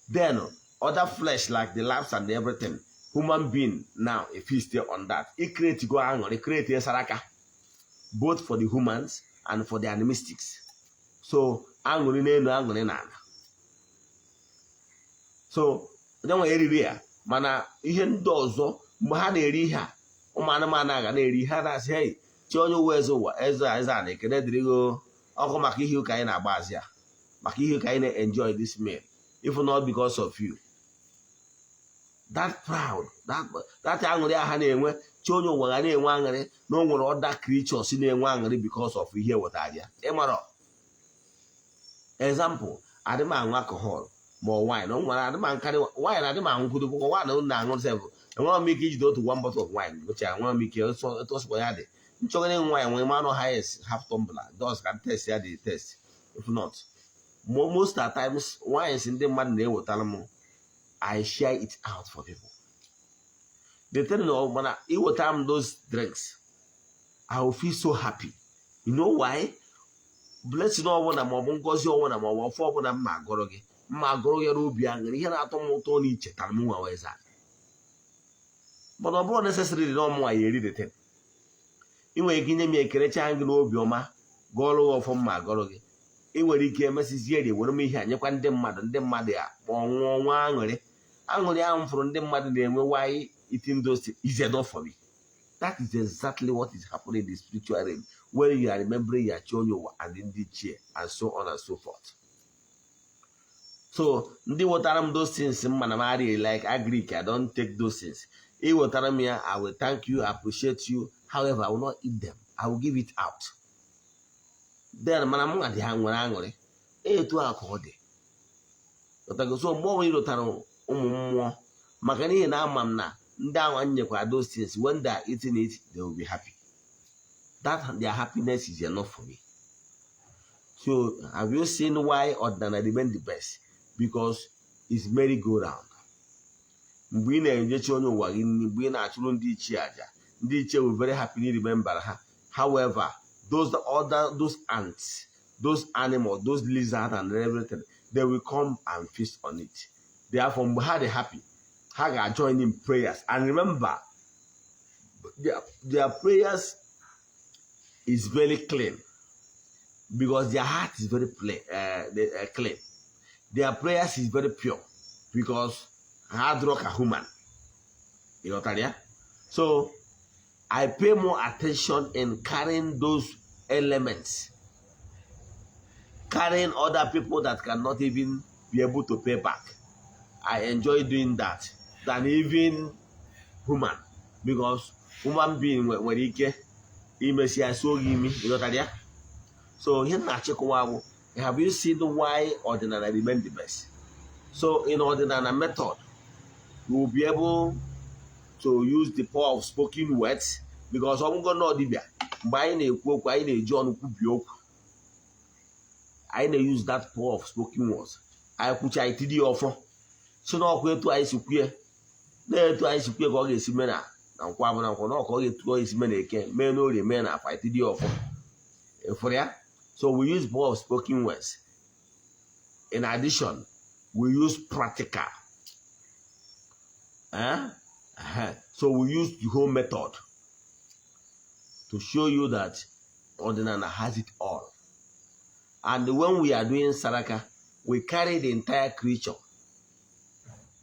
then other flesh like the lambs and everything, human being now a feast on that. It create go aṅụrị, create saraka both for the humans and for the animistics. So aṅụrị n'elu, aṅụrị n'ala. So onye nwe eriri ya, mana ihe ndị ọzọ, mgbe ha na-eri ihe a, ụmụ anụmanụ a ga na-eri, ha na-asị, "Hey, chi onye ụwa, eze ụwa, eze a, eze a na-ekene dịrị gị ọkụ maka ihe ụka anyị na-agba azị a, maka ihe ụka anyị na-enjoy this meal. If not because of you." That proud, that aṅụrị a ha na-enwe, chi onye ụwa ga na-enwe aṅụrị na o nwere other creatures na-enwe aṅụrị because of ihe wetara ya. Ịmara example, adị m aṅụ alcohol ma ọ wine. O nwere adị m nkarị wine, adị m aṅụkwudo bụkwa wine na-aṅụ sef. Enwere m ike ijide otu one bottle of wine gụcha, enwere m ike etu ọsọkwa ya dị nchọgara ịṅụ wine nwee manụ highest half tumbler just ka test ya dị test. If not, most of the times, wines ndị mmadụ na-ewetara m, I share it out for people. The thing na mana iwetara m those drinks, I will feel so happy. You know why? Blessing ọbụla, maọbụ ngọzi ọbụla, maọbụ ọfọ ọbụla mma agọrọ gị, mma agọrọ ya n'obi aṅụrị. Ihe na-atọ m ụtọ na ichetara m nwa weza, mana ọ bụrụ necessary na ọmụnwa ya eri the thing. Ị nwere ike inye m ekerecha gị n'obi ọma, gọọrọ gị ọfọ mma agọrọ gị. Ị nwere ike emesizie eri were m ihe a nyekwa ndị mmadụ, ndị mmadụ ya ma ọ nwụọ nwa aṅụrị. Aṅụrị ahụ m fụrụ ndị mmadụ na-enwe why eating those things is enough for me. That is exactly what is happening in the spiritual realm when you are remembering your chi onye ụwa and ndị ichie and so on and so forth. So ndị wetara m those things, mma na m adịghị like agric. I don't take those things. Ị wetara m ya, I will thank you, appreciate you. However, I will not eat them. I will give it out then. Mana m dị ha nwere aṅụrị etu a ka ọ dị. Ghọtago? So mgbe ọbụla ị lụtara ụmụ mmụọ, maka n'ihi na ama m na ndị ahụ anyị nyekwara those things, when they are eating it, they will be happy. That their happiness is enough for me. So have you seen why ọdịnala remain the best? Because it's merry go round. Mgbe ị na-enyechi onye ụwa gị nri, mgbe ị na-achụrụ ndị ichie aja, ndị ichie will very happily remember ha. However, those other, those ants, those animals, those lizards and everything, they will come and feast on it. Therefore, mgbe ha dị happy, ha ga-join in prayers. And remember, their prayers is very clean because their heart is very plain, clean. Their prayers is very pure because ha adịrọ ka human. Ị ghọtara ya? So I pay more attention in carrying those elements, carrying other people that cannot even be able to pay back. I enjoy doing that than even human, because human being nwere ike imesi ya suo gị imi. Ị ghọtara ya? So ihe m na-achịkọwa bụ, have you seen why ọdịnala remain the best? So in ọdịnala method, you will be able to use the power of spoken words, because ọ bụgo na ọdịbịa, mgbe anyị na-ekwu okwu, anyị na-eji ọnụ kwubie okwu. Anyị na-use that power of spoken words. Anyị kwucha, anyị tiri ya ọfọ, si n'ọkwa etu anyị si kwue na etu anyị si kwue ka ọ ga-esi mee na nkwọ abụ na nkwọ na ọka ọ ga-etu ọ ga-esi mee na Eke, mee n'Orie, mee na Afọ. Anyị tiri ya ọfọ efuru ya. So we use power of spoken words. In addition, we use practical, eh? Uh-huh. So we use the whole method to show you that ọdịnala has it all. And when we are doing saraka, we carry the entire creature,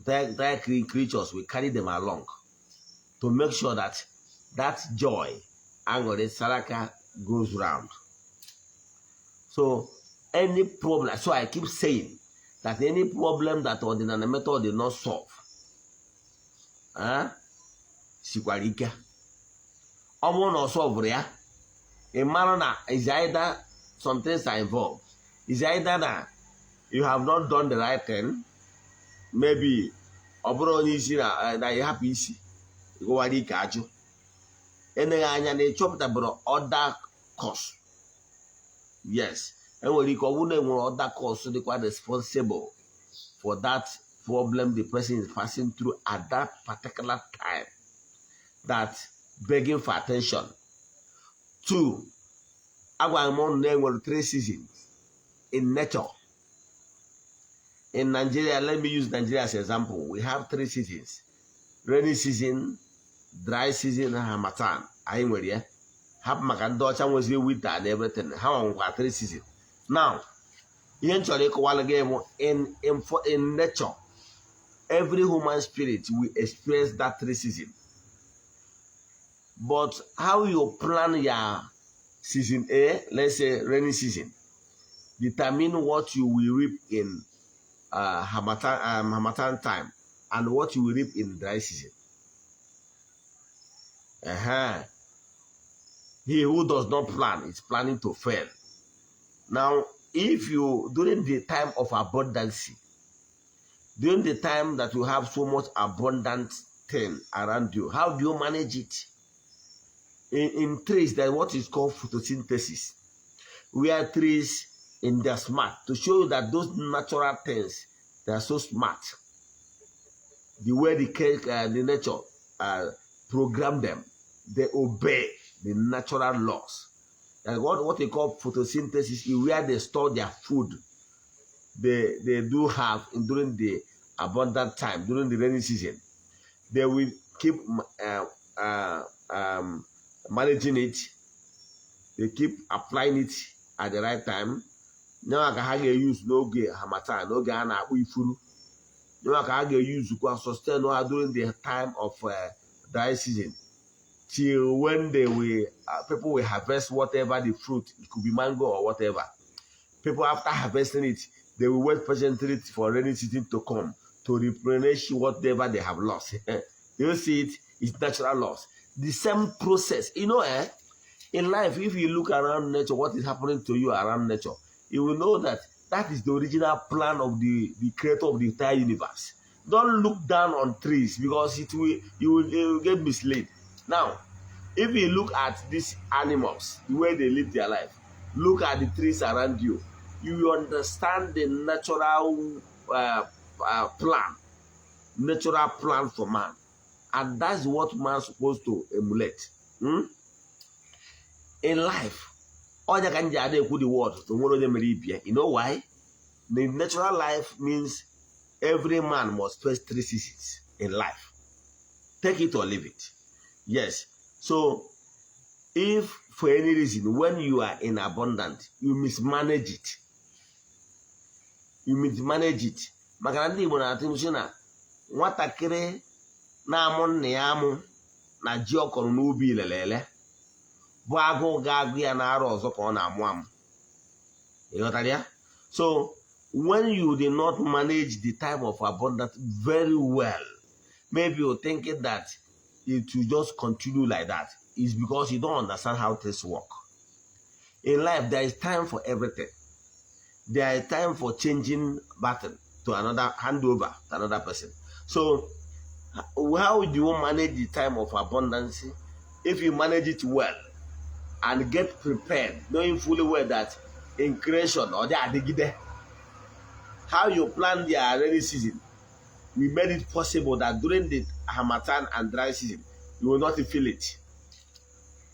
entire creatures, we carry them along to make sure that that joy, aṅụrị saraka, goes round. So any problem, so I keep saying that any problem that ọdịnala method did not solve, eh, sikwara ike. Ọ bụrụ na ọ solve ya, ị mara na is either some things are involved. Is either na you have not done the right thing, maybe ọ bụrụ onye isi na ịhapụ isi ịgụwara ike ajụ eneghị anya na ịchọpụtabụrụ other cause. Yes, enwere ike ọ bụrụ na enwere other cause dịkwa responsible for that problem the person is passing through at that particular time that begging for attention. Two, agwara m ụnụ na enwere three seasons in nature. In Nigeria, let me use Nigeria as example, we have three seasons: rainy season, dry season and harmattan. Anyị nwere ya. Hapụ maka ndị ọcha nweziri winter and everything, ha nwekwa three season. Now, ihe m chọrọ ịkọwalụ gị bụ, in nature, every human spirit will experience that three season, but how you plan your season A, let's say rainy season, determine what you will reap in harmattan time and what you will reap in dry season. He who does not plan is planning to fail. Now, if you, during the time of abundance, during the time that you have so much abundant thing around you, how do you manage it? In trees, there's what is called photosynthesis, where trees in their smart, to show you that those natural things, they are so smart. The way the nature program them, they obey the natural laws. Like what they call photosynthesis is where they store their food they do have during the abundant time, during the rainy season. They will keep managing it. They keep applying it at the right time. Nyawa ka ha ga-use n'oge harmattan, n'oge a na-akpụ ifuru. Nyawa ka ha ga-use kwa sustain ha during the time of dry season till when they will people will harvest whatever the fruit, it could be mango or whatever. People, after harvesting it, they will wait patiently for rainy season to come to replenish whatever they have lost. You see it? It's natural loss. The same process, in life, if you look around nature, what is happening to you around nature, you will know that that is the original plan of the creator of the entire universe. Don't look down on trees, because it will get misled. Now, if you look at these animals, the way they live their life, look at the trees around you, you will understand the natural plan, natural plan for man. And that's what man's supposed to emulate. In life, onye ka m ji ada ekwu the word to nwere onye mere ibie. You know why? The natural life means every man must face three seasons in life. Take it or leave it. Yes. So if for any reason when you are in abundance, you mismanage it. You mismanage it. Maka na ndị Igbo na-atụ ilu sị na nwatakịrị na-amụ nna ya amụ na ji ọ kọrọ n'ubi lelele bụ agụụ ga-agụ ya n'arọ ọzọ ka ọ na-amụ amụ. Ị ghọtara ya? So when you did not manage the time of abundance very well, maybe you're thinking that it will just continue like that. It's because you don't understand how things work. In life, there is time for everything. There is time for changing baton to another, handover to another person. So how do you manage the time of abundance? If you manage it well and get prepared, knowing fully well that in creation or the adigide, how you plan their rainy season, we made it possible that during the harmattan and dry season, you will not feel it.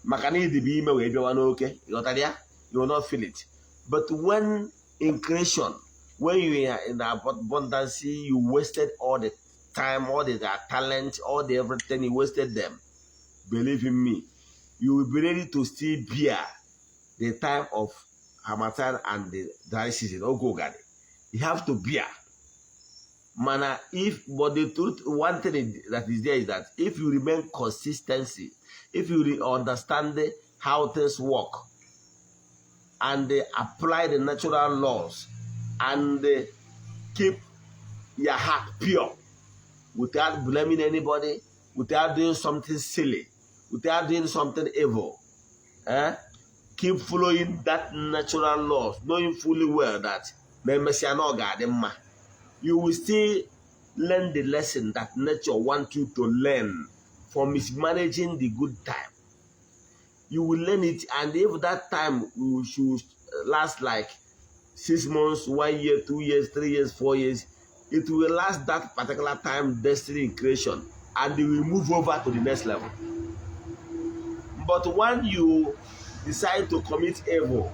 Maka na ịdịbe ime wee bịawa n'oke, ịghọtara ya? You will not feel it. But when in creation, when you are in abundance, you wasted all the time, all the talent, all the everything, you wasted them. Believe in me, you will be ready to still bear the time of harmattan and the dry season. Oge ụgani. You have to bear. Mana if, but the truth, one thing that is there is that if you remain consistency, if you understand how things work, and they apply the natural laws, and they keep your heart pure, without blaming anybody, without doing something silly, without doing something evil, eh? Keep following that natural laws, knowing fully well that na emesịa na ọ ga-adị mma. You will still learn the lesson that nature wants you to learn for mismanaging the good time. You will learn it, and if that time you should last like 6 months, one year, 2 years, 3 years, 4 years, it will last that particular time destiny in creation, and they will move over to the next level. But when you decide to commit evil,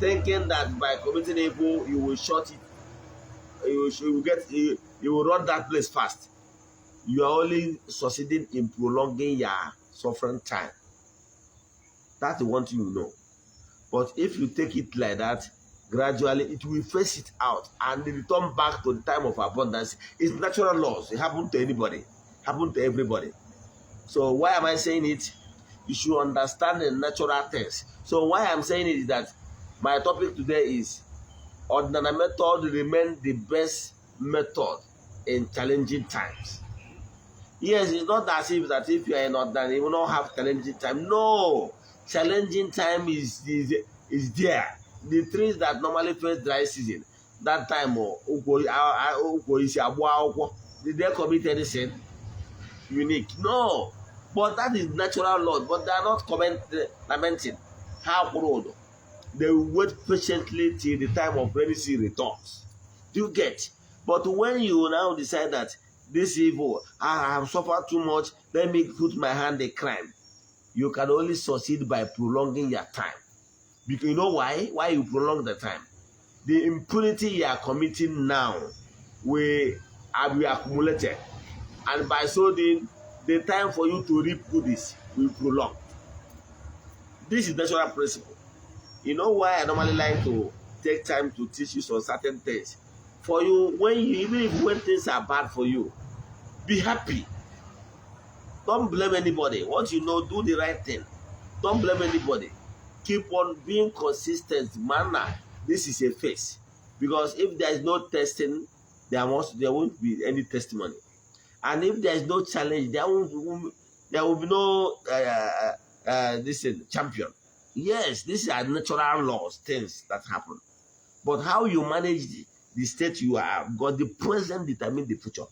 thinking that by committing evil you will short it, you will run that place fast, you are only succeeding in prolonging your suffering time. That's the one thing you know. But if you take it like that, gradually it will face it out and return back to the time of abundance. It's natural laws. It happen to anybody, happen to everybody. So why am I saying it? You should understand the natural things. So why I'm saying it is that my topic today is Ọdịnala method remain the best method in challenging times. Yes, it's not as if that if you are in Ọdịnala, you will not have challenging time. No, challenging time is there. The trees that normally face dry season, that time, ukwu isi agba akwụkwọ, did they commit any sin? Unique? No. But that is natural law. But they are not lamenting. Ha kwụrụ ụdọ. They will wait patiently till the time of rainy season returns. Do you get? But when you now decide that this evil, I have suffered too much, let me put my hand in crime. You can only succeed by prolonging your time. Because you know why? Why you prolong the time? The impunity you are committing now will be accumulated. And by so doing, the time for you to reap goodies will prolong. This is natural principle. You know why I normally like to take time to teach you some certain things? For you, when you even if when things are bad for you, be happy. Don't blame anybody. What you know, do the right thing. Don't blame anybody. Keep on being consistent. Manner. This is a phase. Because if there is no testing, there won't be any testimony. And if there is no challenge, there will be no this is champion. Yes, these are natural laws, things that happen. But how you manage the state you are, because the present determine the future.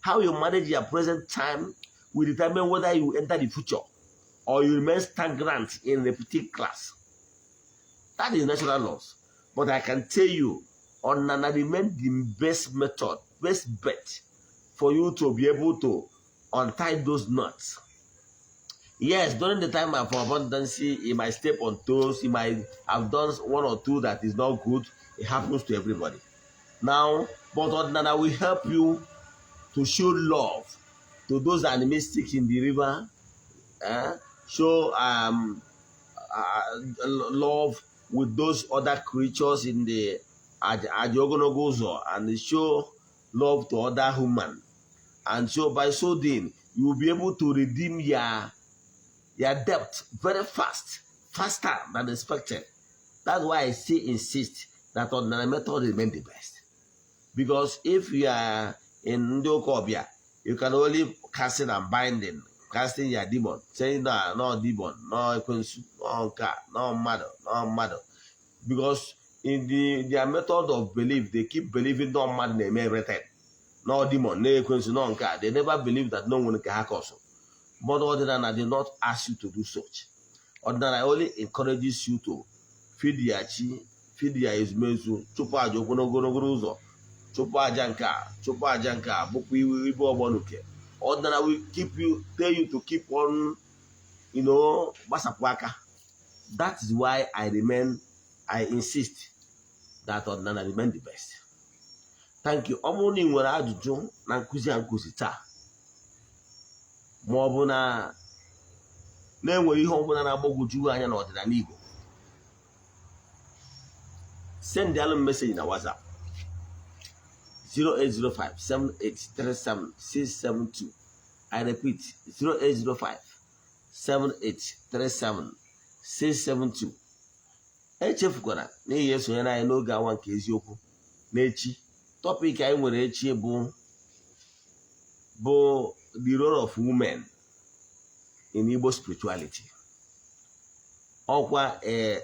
How you manage your present time will determine whether you enter the future or you remain stagnant in a particular class. That is natural laws. But I can tell you, Ọdịnana remain the best method, best bet for you to be able to untie those knots. Yes, during the time of abundance, he might step on toes, he might have done one or two that is not good. It happens to everybody. Now, but Ọdịnana will help you to show love to those animistic in the river, eh? Show love with those other creatures in the aja ogologo ụzọ, and show love to other human. And so by so doing, you will be able to redeem your debt very fast, faster than expected. That's why I still insist that Ọdịnana method remain the best. Because if you are in ndị ụka ọbịa, you can only casting and binding, casting your demon, saying no, no demon, no ekwensu, no nka, no mmadụ, no mmadụ. Because in their method of belief, they keep believing no mmadụ na-eme everything. No demon, no ekwensu, no nka. They never believe that no one can hack us. But Ọdịnana did not ask you to do such. Ọdịnana only encourages you to feed your chi, feed your ezumezu, chụpụ aja ogologo ụzọ, chụpụ aja nke a, chụpụ aja nke a, bụkwa iwe ibe ọgbọ nuke. Ọdịnana will keep you, tell you to keep on, gbasapụ aka. That is why I insist that Ọdịnana remain the best. Thank you. Ọ bụrụ na ị nwere ajụjụ na nkụzi a nkụzi taa, ma ọ bụ na na-enwere ihe ọbụla na-agbagwoju anya n'ọdịnala Igbo, send alụ message na WhatsApp 0805 7837 672. I repeat, 0805 7837 672. Echefukwara na ihe esonyere anyị n'oge awa nke eziokwu n'echi. Topic anyị nwere echi bụ the role of women in Igbo spirituality. Ọkwa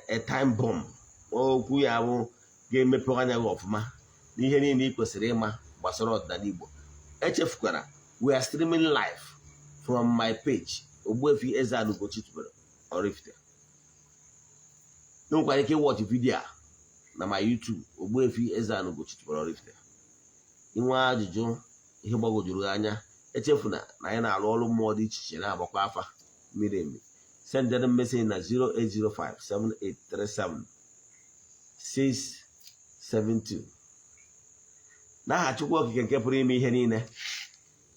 a time bomb. Okwu ya bụ ga-emepe anya gị ọfụma n'ihe niile ị kwesịrị ịma gbasara ọdịnala Igbo. Echefukwara, we are streaming live from my page, Ogbuefi Eze-Ana Ugochi tubelu Oraifite. Ị nwekwara ike ịwatch video a na my YouTube, Ogbuefi Eze-Ana Ugochi tubelu Oraifite. Inwe ajụjụ, ihe gbagwojuru gị anya, echefuna na anyị na-arụ ọrụ mmụọ dị iche iche, na-agbakwa afa miri emi. Send them message na 0805 7837 672. N'aha Chukwu Okike nke pụrụ ime ihe niile,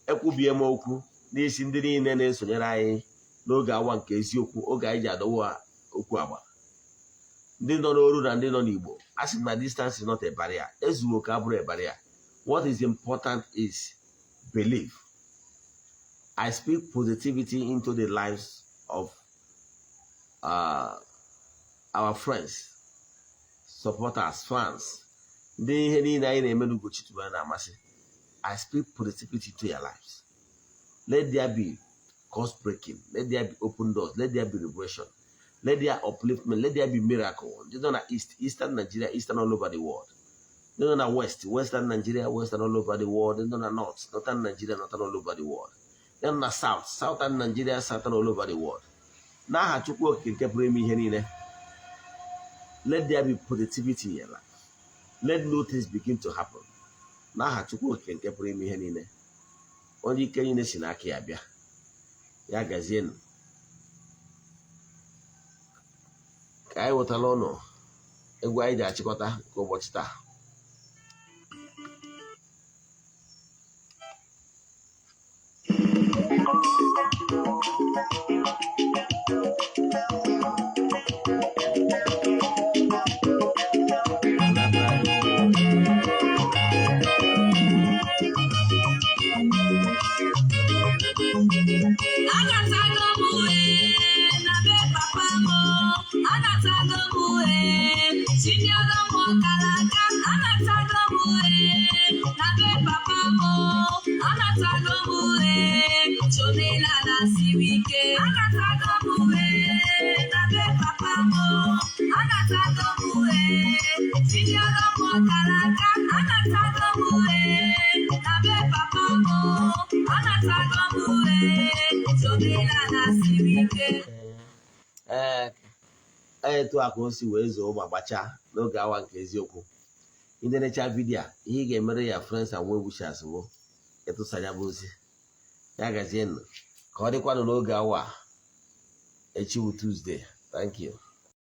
ekwubie m okwu n'isi ndị niile na-esonyere anyị n'oge awa nke eziokwu, oge anyị ji adọwa okwu agba, ndị nọ n'oru na ndị nọ n'Igbo. A sị na distance is not a barrier. Ezughị oke abụrụ a barrier. What is important is belief. I speak positivity into the lives of our friends, supporters, fans, ndị ihe niile anyị na-eme n'Ugochi tubelu na-amasị. I speak positivity into your lives. Let there be curse breaking, let there be open doors, let there be liberation, let there upliftment, let there be miracle. Ndị nọ na east, Eastern Nigeria, eastern all over the world, ndị nọ na west, Western Nigeria, western all over the world, ndị nọ na north, Northern Nigeria, northern all over the world, ndị nọ na south, Southern Nigeria, southern all over the world. N'aha Chukwu Okike nke pụrụ ime ihe niile, let there be positivity in your life. Let no things begin to happen. N'aha Chukwu Okike nke pụrụ ime ihe niile, onye ike niile si n'aka ya bịa, ya gazienụ. Ka anyị wetara ụnụ egwu anyị ji achịkọta nke ụbọchị taa. Anatago m uwe na be papa m. Anatago m uwe chinyere m ọkara aka. Anatago m uwe na be papa m. Anatago m uwe chomelala siri ike. Anatago m uwe na be papa m. Anatago m uwe chinyere m ọkara aka. Anatago m uwe na be papa m. Anatago m uwe chomelala siri ike. Ee, etu a ka o si wee zoo ma gbachaa n'oge awa nke eziokwu. Ị nerecha vidiyo a, ihe ị ga-emere ya friends and well wishers bụ ịtụsa ya bụ ozi. Ya gazienụ, ka ọ dịkwanụ n'oge awa a. Echi bụ Tuesday. Thank you.